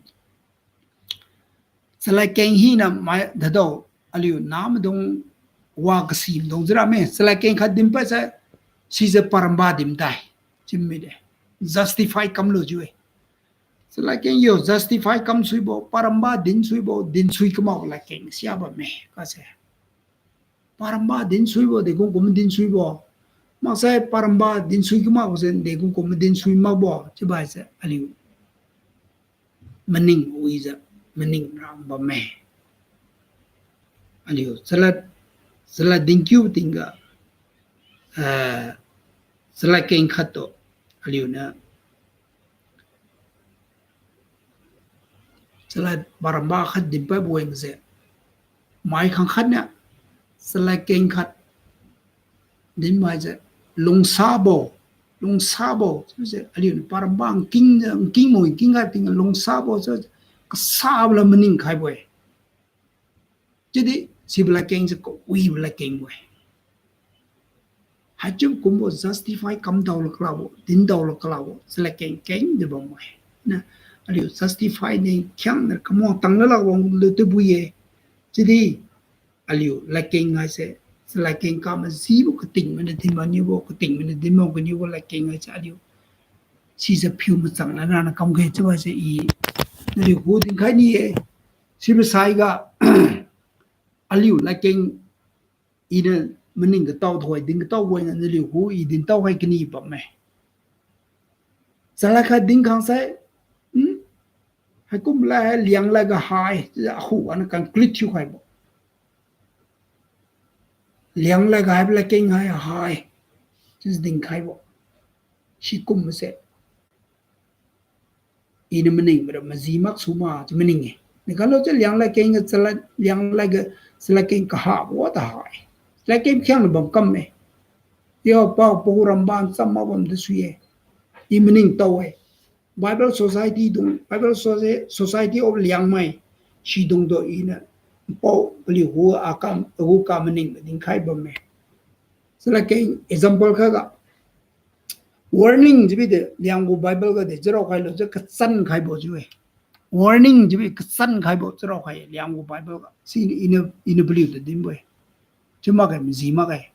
chalad keng hina mai dadao, aliu namaidung wa kasi maidung jira me, chalad keng khat dinpad sai, sijiu paramba din tai, chiu mide. Justify kamlu jiu-e. Chalad keng yo justify kamsuibo, paramba dinsuibo, dinsui kamakbo ladkeng sia bamme kase. Paramba dinsuibo, dekum kum madinsuibo. Maksai paramba dinsui kamakbo se, dekum kum madinsui makbo chiubo se aliu maning wijiu, maning ram bamme. Aliu chalad, chalad dinkiu tingga, ah, chalad keng khat tu, aliuniu chalad paramba khat dinpadbo wengse, mai khang khatniu chalad keng khat dinmaijiu, lungsabo, lungsabo chiuse aliuniu paramba nking, nkingmo nking khat tingga lungsabo chiu, kasabo la maning khaibo-e. Chiudi sibo ladkeng se kawibo ladkeng bo-e. Haichiu kumbo justify kamdao lakbo, dindao lakbo, chaladkeng kengjiu bambo-e. Na, aliu justify ne khiangna kamwang tangna lakbo lu tubui-e. Chiudi aliu ladkeng haise, chaladkeng kamajibo kating mani dinbo niubo, kating mani dinbo kaniubo ladkeng haise aliu sise phiu machang lana kamge chiubo se i, naliu gu dinkhai ni-e. Sibo saiga aliu ladkeng iniu maning katao thoi, din katao wangniu naliu gu i dintao hai kani bamme. Chalad khat dinkhang sai, hmm? Haikum lad hai Lianglad ga hai, chiujiu akhu aniu conclude thiukhaibo. Lianglad ga haibo ladkeng hai hai, chiujiu dinkhaibo. Sikum se iniu maning mara maji maksu ma chiu maning-e. Nikanlo chiu Lianglad keng ga chalad, Lianglad ga chalad keng kahabo ta hai. Chalad keng khiangna bam kamme. Yo, pa, pagu ramba cham makbam di sui-e. I maningtao-e. Bible Society dung, Bible Soci-, Society of Liangmai, sidung tu iniu pao paliu gu akam, gu ka maning dinkhai bamme. Chalad keng example khatga, warning chiubi de, Liang gu Bible ga de, chiurao khailo chiu kachan khaibo chiu-e. Warning chiubi kachan khaibo chiurao khai Liang gu Bible ga. Siniu iniu, iniu paliu tu dinbo-e. Chiu makge, maji makge.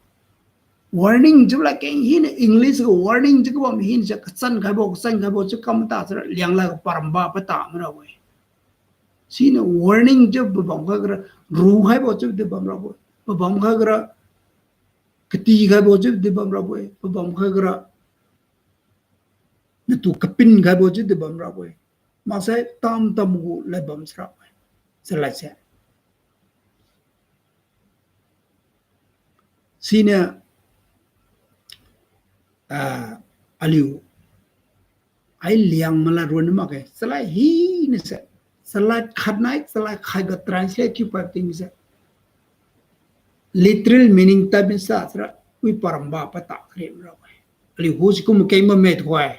Warning chiu ladkeng hiniu English ga warning chiu kabam hiniu se kachan khaibo, kachan khaibo chiu kam ta chiura Lianglad ga paramba pata marabo-e. Siniu warning chiu pabam khaira, ru khaibo chiu di bamrabo-e. Pabam khaira, kati khaibo chiu di bamrabo-e. Pabam khaira, natu kapin khaibo chiu di bamrabo-e. Maksai tamtam gu lad bam sirabo-e. Chalad se. Siniu, ah, aliu, ai Liang malad ron makge, chalad hina se, chalad khat nai chalad khat ga translate thiu pad ting se, literal meaning tabin sa sira, wi paramba pata krim ra-e. Aliu gu sikum keng bamme tuhoi.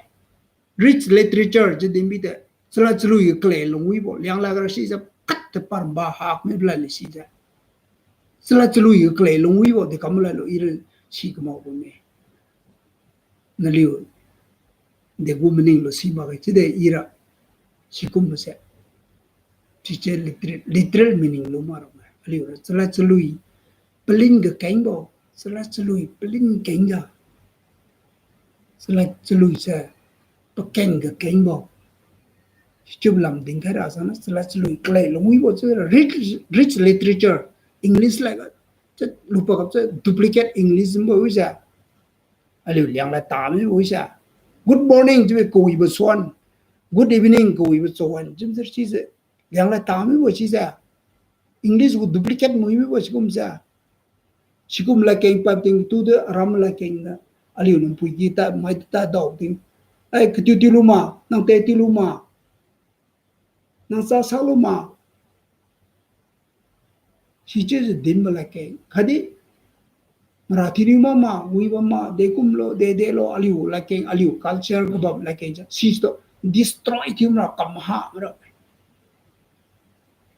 Rich literature chiu dinbi de, chalad chalui ga kalek lungwibo, Lianglad ga ra sijiu khat ta paramba hakmi blad le sijiu. Chalad chalui ga kalek lungwibo de kam lalo ira si kamao bamme. Naliu degu maning lo si makge chiude ira sikumbo se. Chiujiu literal, literal meaning lu mak rabo-e. Aliura chalad chalui palin ga kengbo, chalad chalui palin kengga, chalad chalui se pakeng ga kengbo. Sichiu lam dinkhai ra sangna chalad chalui kalek lungwibo chiu rich, rich literature, English lad ga, chiu lupad gap chiu duplicate English mbo wise. Aliu Lianglad tamibo wise. Good morning chiubi kawibo suan. Good evening kawibo chawan. Chiujiu sise Lianglad tamibo sise. English gu duplicate muimibo sikum se. Sikum ladkeng pad ting tu de aram ladkeng na. Aliu nang puiki ta mai ta dao ting. Ai, katiu tiu lu ma, nang te tiu lu ma. Nang cha sak lu ma. Sichiujiu dinbo ladkeng khatdi, mara thiuniu ma ma, wi bam ma, dekumlo, de delo, aliu ladkeng, aliu culture kabam ladkeng jiu situ destroy thiu mara kam ha mara.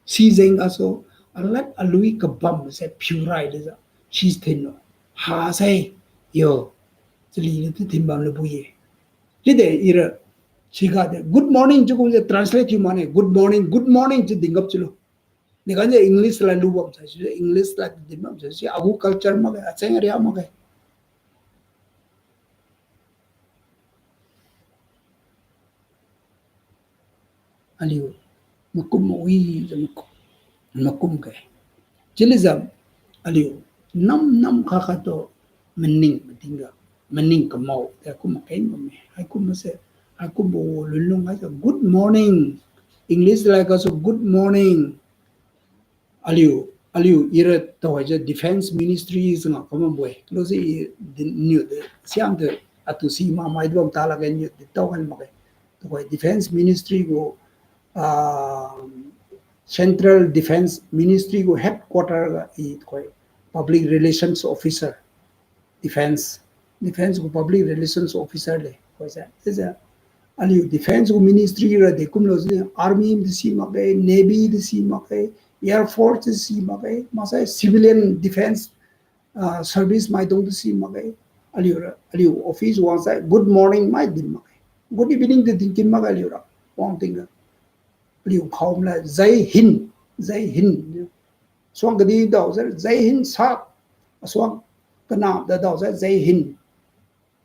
Sijeng gasu, alad alui kabam se phiu rai dejiu, si thinlo, ha sai, yo, chali niu tu thin bam lubui ye. Chiude ira, siga de good morning chiu kumjiu translate thiu mane, good morning, good morning chiu dinggap chiulo. Nikanjiu English lad lu bam sai, si English lad din bam sai, si agu culture makge, acheng area makge. Aliu makum mawi jiu makum, makum ge. Chiulijiu aliu nam nam kha kha tu maning mating ga, maning kamao de kum makeng bamme. Haikum mase, haikumbo lunlung haise good morning. English lad gasu good morning. Aliu, aliu ira tuhoi jiu Defence Ministry janga kambo-e. Luse i din niu de siam de atu si mamai de bam ta lakge niu de tao kan makge. Tuhoi Defence Ministry gu, ah, Central Defence Ministry gu headquarter ga i tuhoi Public Relations Officer, Defence, Defence gu Public Relations Officer le, tuhoi se, chiujiu Aliu defence gu ministry ra dekumlo si, army di si makge, navy di si makge, air force di si makge, maksai civilian defence, ah, service maidung di si makge. Aliu ra, aliu office wangsai good morning mai din makge. Good evening di dinkin makge aliu ra. Wangting ra. Aliu nkhao mala Jai Hind, Jai Hind. Suang kadi daojiu Jai Hind sir. Asuang kana da daojiu Jai Hind.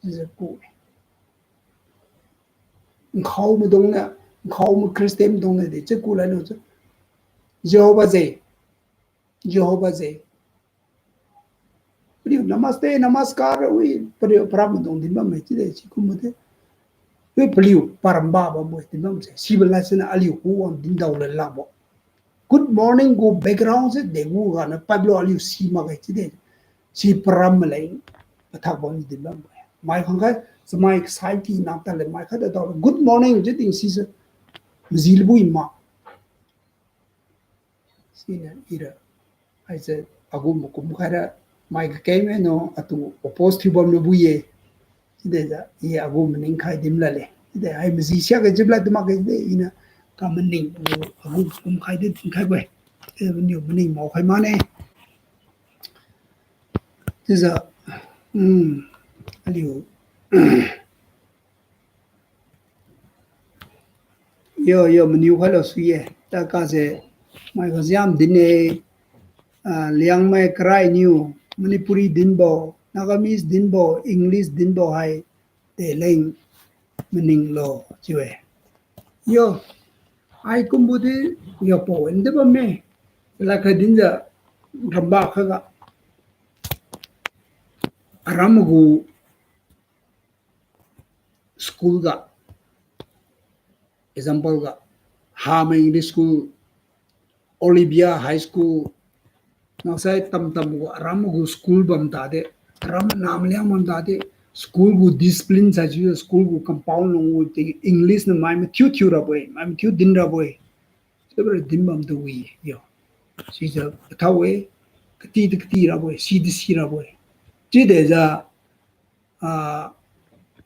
Jiu ku. Nkhao maidung niu, nkhao ma Christian maidung niu di chiu ku lailo chiu. Jehovah Jai. Jehovah Jai. Paliu namaste, namaskar, wi, paliu param maidung din bamme chiude, sikumbo de. Wi paliu paramba bambo din bamse. Sibo ladse na aliu ku wang din dao la lakbo. Good morning gu background se degu ganiu padlo aliu si makge chiude. Si param maleng pathak bam din bambo. Mai khangkhat, chamai kasai ki nang tadle mai khat da dao. Good morning chiu ting sise. Maji lubui ma. Siniu ira, haise agu makum khaira, mai kakeng meno atu oppose thiu bam lubui ye. Chiude jiu, i agu maning khai dim lale. Chiude hai maji siakge jib lad tu makge de, iniu kamaning agu makum khai de dinkhai bo-e. Chiude maniu maning mao khai mane. Chiujiu, um, aliu Yo, yo, maniu khailo sui-e. Tadkase, mai khajiam din-e, ah, Liangmai karai niu, Manipuri dinbo, Nagamese dinbo, English dinbo hai, deleng maninglo chiu-e. Yo, hai kumbo di, yo pawan di bamme. Lakha dinjiu, ramba khaga. Aram gu school ga, example ga, Hameng English School, Olivia High School, maksai tamtam gu aram gu school bam tade, aram nam Liang bam tade, school gu discipline saichiu, school gu compound lung gu ting English niu mai mathiu thiu rabo-e, mai mathiu din rabo-e. Chiubora din bam tu wi yo. Sijiu kathao-e, kati tu kati rabo-e, si tu si rabo-e. Chiude jiu, ah,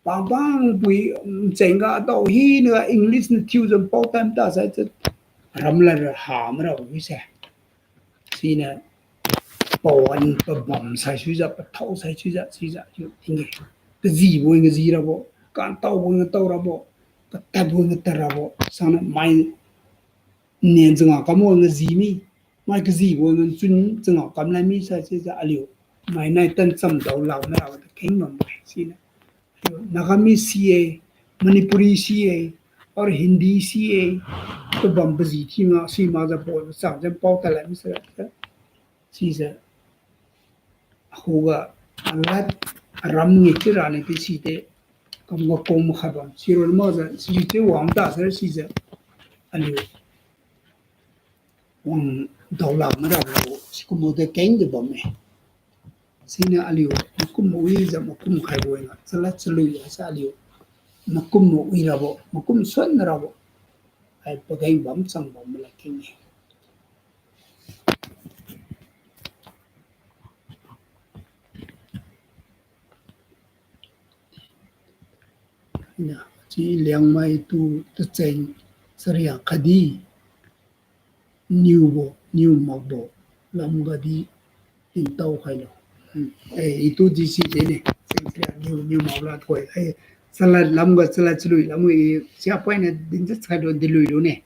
pangpang pui, ncheng ga dao hiniu English niu thiujiu pao tam tasai chiu ram lad ra ha marabo wi se. Siniu pawan pabam saisuijiu, pathao saisuijiu, sijiu chiu ting-e. Kajibo ngaji rabo, kantaobo ngatao rabo, katadbo ngatad rabo, sangniu mai nian changam kambo ngaji mi, mai kajibo nchun changam kam lad mi sai chiujiu aliu mai nai tan cham dao lak marabo keng bambo-e siniu. Nagamese si-e, Manipuri si-e, or Hindi si-e, pabam paji thiu ma, si makjiu pawan chang jan pao tad lad mi sai, sijiu. Akhuga alad aram ngi chiura ni pi side, kamga kong makhat bam, sironna makjiu, sichiu wang tasai sijiu, aliu wang daola marabo, sikumbo de kengjiu bamme. Siniu aliu makum mawijiu makum khaibo-e nga, chalad chalui haise aliu makum mawi rabo, makum suan rabo. Hai pageng bam chang bam malad keng-e. Na, chi Liangmai tu tacheng charia khatdi, niubo, niu makbo, lamga di, tintao khailo. Hmm. Eh, itu di si dene, cheng charia niu, niu mak lad khoi. Eh, chalad lamga, chalad chalui lamga, eh, siapainiu dinjiu chailo, dilui lune.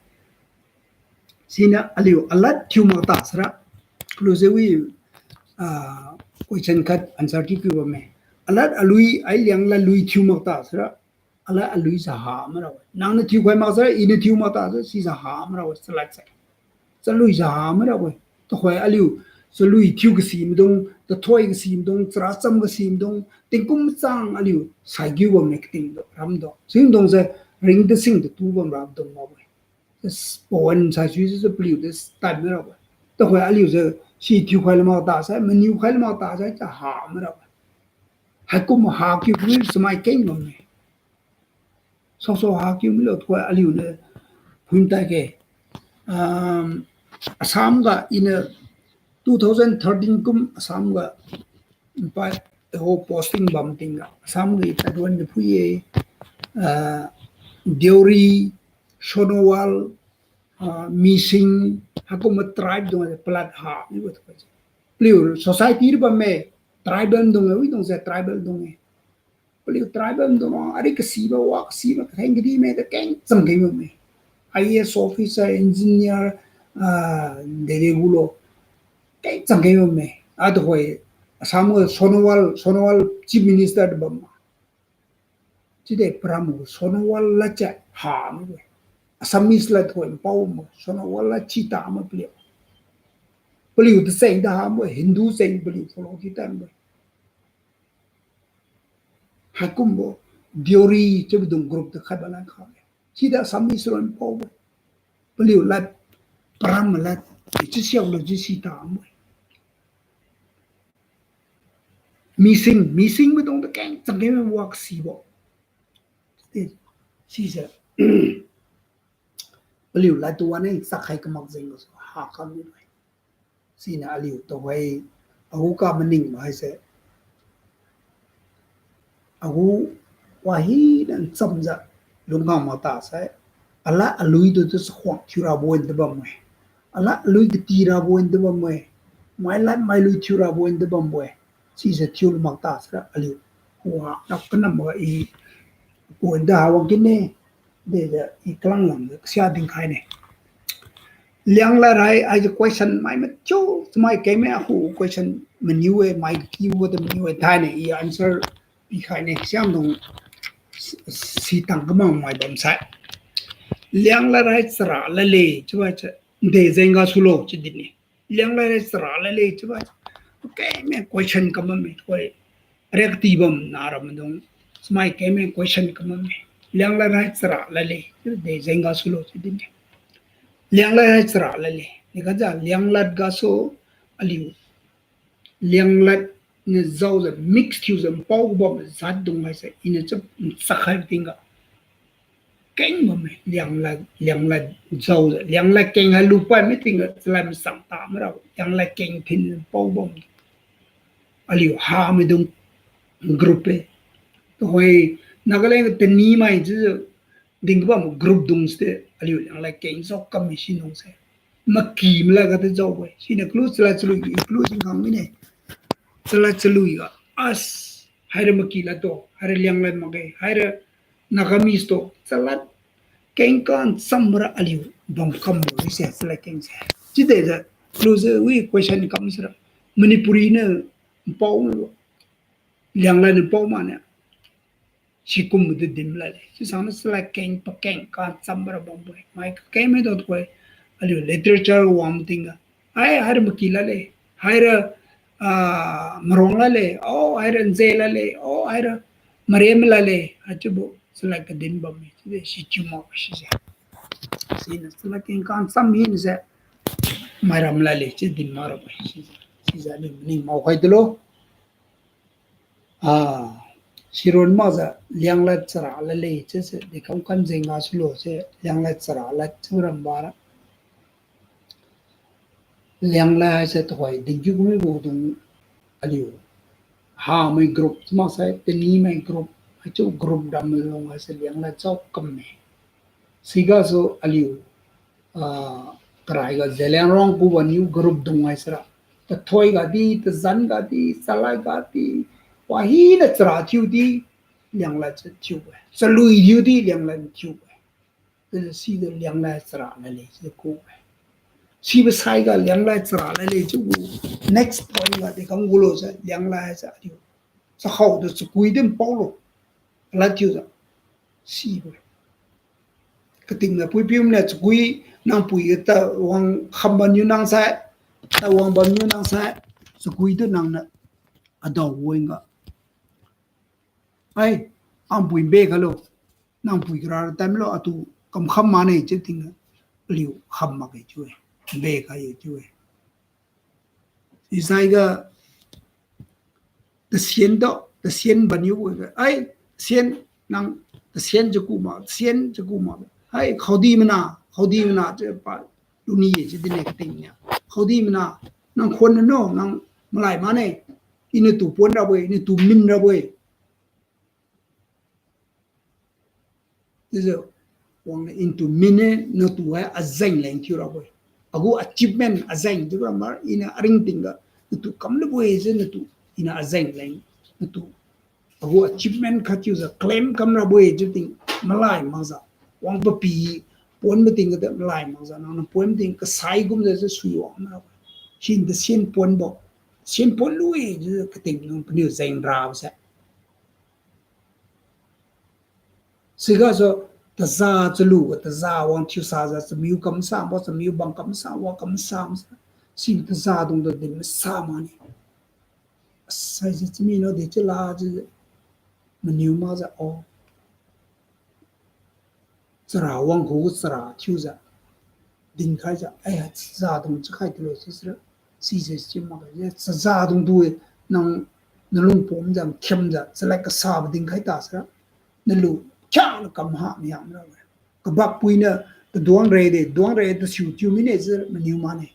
Siniu aliu alad thiu makta sara. Kalu se wi, ah, question khat answer thiu kiu bamme. Alad alui, ai Liang lad lui thiu makta sara. Alad alui jiu ha marabo-e. Nangniu thiukhai mak sara, iniu thiu makta sara, sijiu ha marabo-e, chalad se. Chalui jiu ha marabo-e. Tuhoi aliu, chalui thiu kasi maidung, tathoi kasi maidung, characham kasi maidung, tingkum chang aliu, saikiu bamme kating tu, ram tu. Singdung se, ringta sing tatu bam rabo dung makbo-e. Pawan saisuijiu paliu de start mirabo-e. Tuhoi aliu se si thiukhai lamak tasai, maniu khai lamak tasai, cha ha mirabo-e. Haikum ha kiu pui chamai keng bamme. Saoso ha kiu milo tuhoi aliuniu phuimtai ke. Um, Assam ga iniu two thousand thirteen kum Assam ga pa ho posting bam tingga Assam ga i tadwan niu phui-e. Ah, Deuri, Sonowal, ah, Mising, haikumbo tribe dung palat ha mibo tu. Paliu society ri bamme, tribal dung e, wi dung se tribal dung e. Paliu tribal dung, ari kasibo, wa kasibo, katheng kadime, kakeng chang keng bamme. I A S officer, engineer, ah, dede gulo. Keng chang keng bamme. Atu hoi, Assam ga Sonowal, Sonowal Chief Minister de bam ma. Chiude param gu Sonowal lad cha ha mibo-e. Assamese lad thoi npao ma, Sonowal lad chi ta ma paliu. Paliu tacheng da ha mibo-e, Hindu cheng paliu follow ti tan bo-e. Haikumbo Deuri chiubo dung group tu khat ba lan kha-e. Chiude Assamese lad npao bo-e. Paliu lad, param lad, chiu siak lu chiu si ta mibo-e. Mising, Mising maidung tu keng chang keng wa kasibo. Sise, paliu lad tu wan-e chakhai kamak jeng gasu ha kam mi-e. Siniu aliu tuhoi, agu ka maning ma haise. Agu wahina nchamjiu lungkang makta sai, alad alui tu tu chakhuang thiurabo-e di bam-e. Alad alui kati rabo-e di bam-e. Mai lad mai lui thiurabo-e di bam-e. Sise thiulu makta sira aliu wa na kanam ga i pon da ha wang kinne, dejiu i kalang lamjiu kasia dinkhai ne. Lianglad hai, aijiu question mai mathiu, chamai kengmai akhu question maniu-e, mai kakibo tu maniu-e, thaine i answer pikhai ne, siamdung si, sitang kamang mai bamsai. Lianglad hai chara lad le chiubo cha, de jeng gasu lo chiu din-e. Lianglad hai chara lad le chiubo. Kengmai question kam bamme, koi. Riak ti bam na ra maidung. Chamai kengmai question kam bamme. Lianglad hai chara lad le, de jeng gasu lo chiu din-e. Lianglad hai chara lad le. Ni kajiu lianglad gasu aliu. Lianglad niu jaojiu mix thiujiu npao gu bam jat dung haise iniu chap nchak hai tingga. Keng bamme, lianglad, lianglad jaojiu, lianglad keng hai lupai mi tingga, chalad masang ta mara, lianglad keng thin npao bam. Aliu ha maidung group e. Tuhoi, Nagaland ga tani mai chiujiu, ding kabam group dung ste, aliu lianglad keng jao kam mi si nung se. Maki malad ga ta jaobo-e. Siniu clue chalad chalui, clue jingkhang mine. Chalad chalui ga, as, haira maki lad to, haira lianglad makge, haira Nagamese to, chalad keng kancham ra aliu bam kambo ri se, chalad keng se. Chiude jiu, clue jiu wi question kam sira, Manipuri niu npao, lianglad niu npao mane. Sikum tu din lad le. Chiusang niu chalad keng pakeng kancham ra bambo-e. Mai kakeng maidung tu koi. Aliu literature wang tingga. Hai, haira maki lad le. Haira, ah, maruang lad le. O, haira nze lad le. O, haira marem lad le. Haichiubo chalad kadin bamme. Chiude sichiu mak sise. Siniu chalad keng kancham hina se. Mairam lad le. Chiu din mak rabo-e. Sise. Sise aliu maning maokhai tulo. Ah, siron makjiu lianglad chara lad le chiuse, dekamkam jeng gasulo se, lianglad chara lad chiu rambara. Lianglad haise tuhoi dingkiu kumibo dung aliu. Hamai group chiu maksai, tanimai group, haichiu group dam lung haise lianglad chao kamme. Sigasu aliu, ah, karaiga Zeliangrong kubo niu group dung haisira. Tathoi gadi, tazan gadi, chalad gadi, wahina chara thiudi, lianglad cha thiu-e. Chalui thiudi, lianglad thiu-e. Chiujiu sidi lianglad chara lad le chiu ku-e. Sibo saiga lianglad chara lad le chiu gu. Next point ga dekam gulo se lianglad cha aliu. Chakhao tu chakui din paolo. Lad thiujiu. Sibo-e. Katingna puipiu mine chakui nang pui ta wang kham bamniu nang sai. Ta wang bamniu nang sai. Chakui tu nangniu adao weng ga. Ai, ang pui be khalo. Nang pui kara tamlo atu kamkham mane chiu tingga. Aliu kham makge chiu-e. Be khai-e chiu-e. Isaiga tasien do, tasien bamniu-e. Ai, sien nang tasien chaku ma, tasien chaku ma. Ai, khaodi mana, khaodi mana chiu pa luni-e chiu dinne katingnia. Khaodi mana, nang khuan no, nang malai mane. Iniu tu pon rabo-e, iniu tu min rabo-e. Chiujiu, Wang into mine natu hai azeng leng thiu rabo-e. Agu achievement azeng thiu rabo-e, iniu aringting ga natu kam labo-e jiu natu, iniu azeng leng natu agu achievement khat thiujiu claim kam rabo-e chiu ting malai makjiu. Wang papi pon mating ga de malai makjiu, nangniu pon mating kasai kumjiu jiu sui wang rabo-e. Sin de sin ponbo. Sin pon lu-e jiu kating nung paniu jeng rabo se. Sigasu taza chalu ga taza wang thiusajiu chamiu kamsabo, chamiu bang kamsa, wa kamsa masa. Si taza dungtu din masa mane. Asai jiu chami no de chiula jiu maniu makjiu o. Chara wang khuga chara thiujiu dinkhaijiu, ai, chazadung chakhai tulo sisira, sijiu chiu makge, chazadung tu-e, nang nalung pumjiu, khiamjiu, chalad kasabo dinkhai ta sira, nalu kha na kam ha miang ra-e. Kabakpui niu, taduang re de, duang re tasiu chiu mine jiu maniu mane.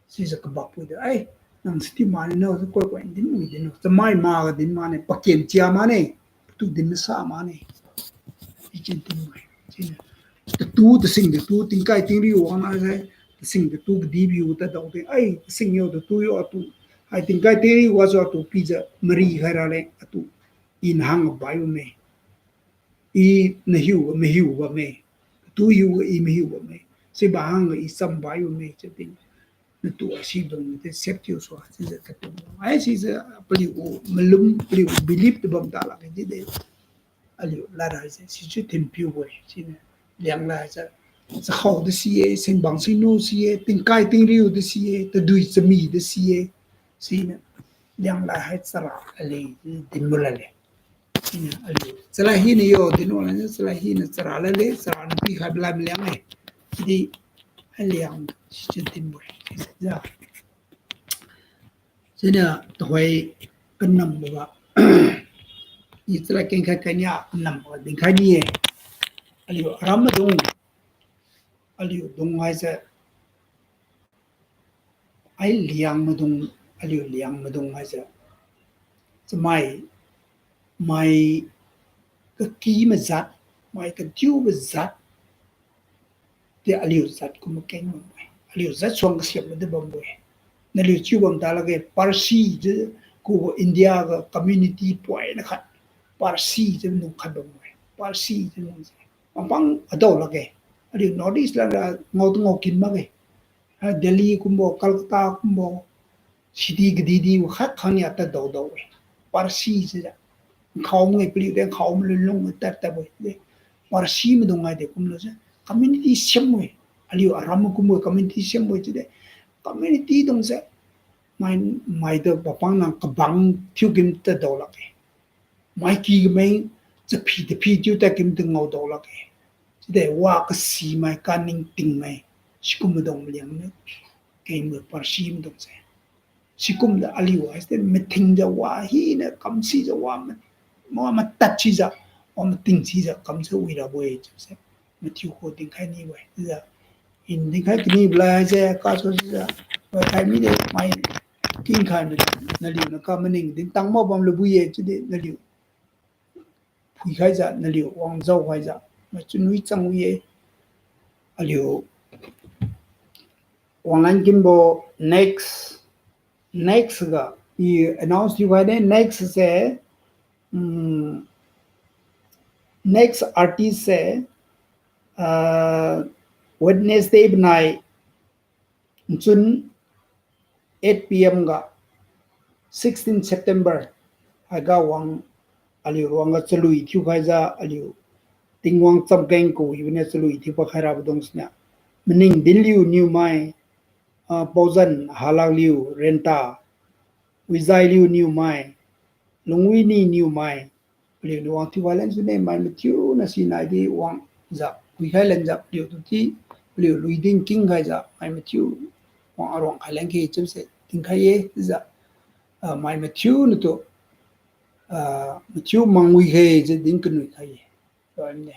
Sijiu kabakpui de, ai, nang sitiu mane no, koi koi din wi din no, chamai maga din mane, paken chia mane, patu din masa mane. Sichiu din mai. Siniu tatu, tasing tatu, tingkai tingriu wang na sai, tasing tatu kadibiu tadao de, ai, tasing yo tatu yo atu, hai tingkai tingriu gasu atu pijiu mari khai raleng atu, i nahang bai bamme. I nahiu, mahiu bamme. Tatu hiu i mahiu bamme. Siba hangga i cham bai bamme chiu din. Natu asibang de sep thiu sua chiujiu tatu. Ai sijiu paliu gu malum, paliu gu belief tu bam ta lakge dide. Aliu ladra se sichiu thinpiu bo-e. Siniu Lianglai se chakhao de si-e, singbang sinu si-e, tingkai tingriu de si-e, tadui chami de si-e. Siniu Lianglai hai chara ale dinbo lale. Siniu aliu chalad hiniu yo dinbo lale, chalad hiniu chara lale, chara niu pikhaibo lad maliang-e. Sidi aliang sichiu dinbo-e. Siniu tuhoi kanamboga, i chalad kengkhai kania kanamboga dinkhai ni-e. Aliu aram maidung, aliu dung haise, ai Liang maidung, aliu Liang maidung haise, chamai, mai kaki majat, mai kadiubo jat, ti aliu jat kum makeng bambo-e. Aliu jat suang kasiam madi bambo-e. Naliu chiu bam ta lakge Parsi chiu kubo India ga community poina khat. Parsi chiu nung khat bambo-e. Parsi chiu nung se. Pampang adao lakge. Aliu North East ladra ngao tu ngao kin makge. Ha, Delhi kumbo, Calcutta kumbo, city kadidi khat khangnia tadao dao-e. Parsi chiujiu. Nkhao mge paliu de nkhao malun lung tad tadbo-e. Parsi maidung haide kumlo se community siam-e. Aliu aram kumbo community siam-e chiude. Community dung se mai, maitu papang nang kabang thiu kim tadao lakge. Mai ki kameng chaphi taphi thiu tad kim tu ngao dao lakge. Chiude wa kasi mai, kaningting mai, sikum maidung maliang ne. Kengbo Parsi maidung se. Sikumjiu aliu haise mathingjiu wa hina kamsijiu wa ma, wa matad sijiu, wa mating sijiu kamse wi rabo-e chiuse. Mathiu khu dinkhai nibo-e chiujiu. I dinkhai kanibo lad haise kaso sijiu, wa khai mide mai kingkhai mi naliu na ka maning dintang ma bam lubo-e chiudi naliu phuikhaijiu, naliu wang jaokhaijiu, machunwi chang wi-e. Aliu wanglan kimbo next, next ga, i announce thiukhai de, next se, mm, next artist se, ah, Wednesday banai, nchun eight P M ga, sixteen September, haiga wang aliu ruangga chalui thiukhaijiu aliu Tingwang chamkeng kawibo niu chalui thiupad khairabo dung siniu, maning dinliu niumai, ah, Paozan Halakliu Renta, Wizailiu niumai, Lungwini niumai, paliuniu wang thiukhai len sune mai mathiuna sinaidi wangjiu wikhai lenjiu paliutu ti, paliu lui din kingkhaijiu mai mathiu wang aruang khai len khe chiuse tingkhai-e chiujiu, ah, mai mathiu natu, ah, mathiu mang wikhe chiu din kanui khai-e. Roimne.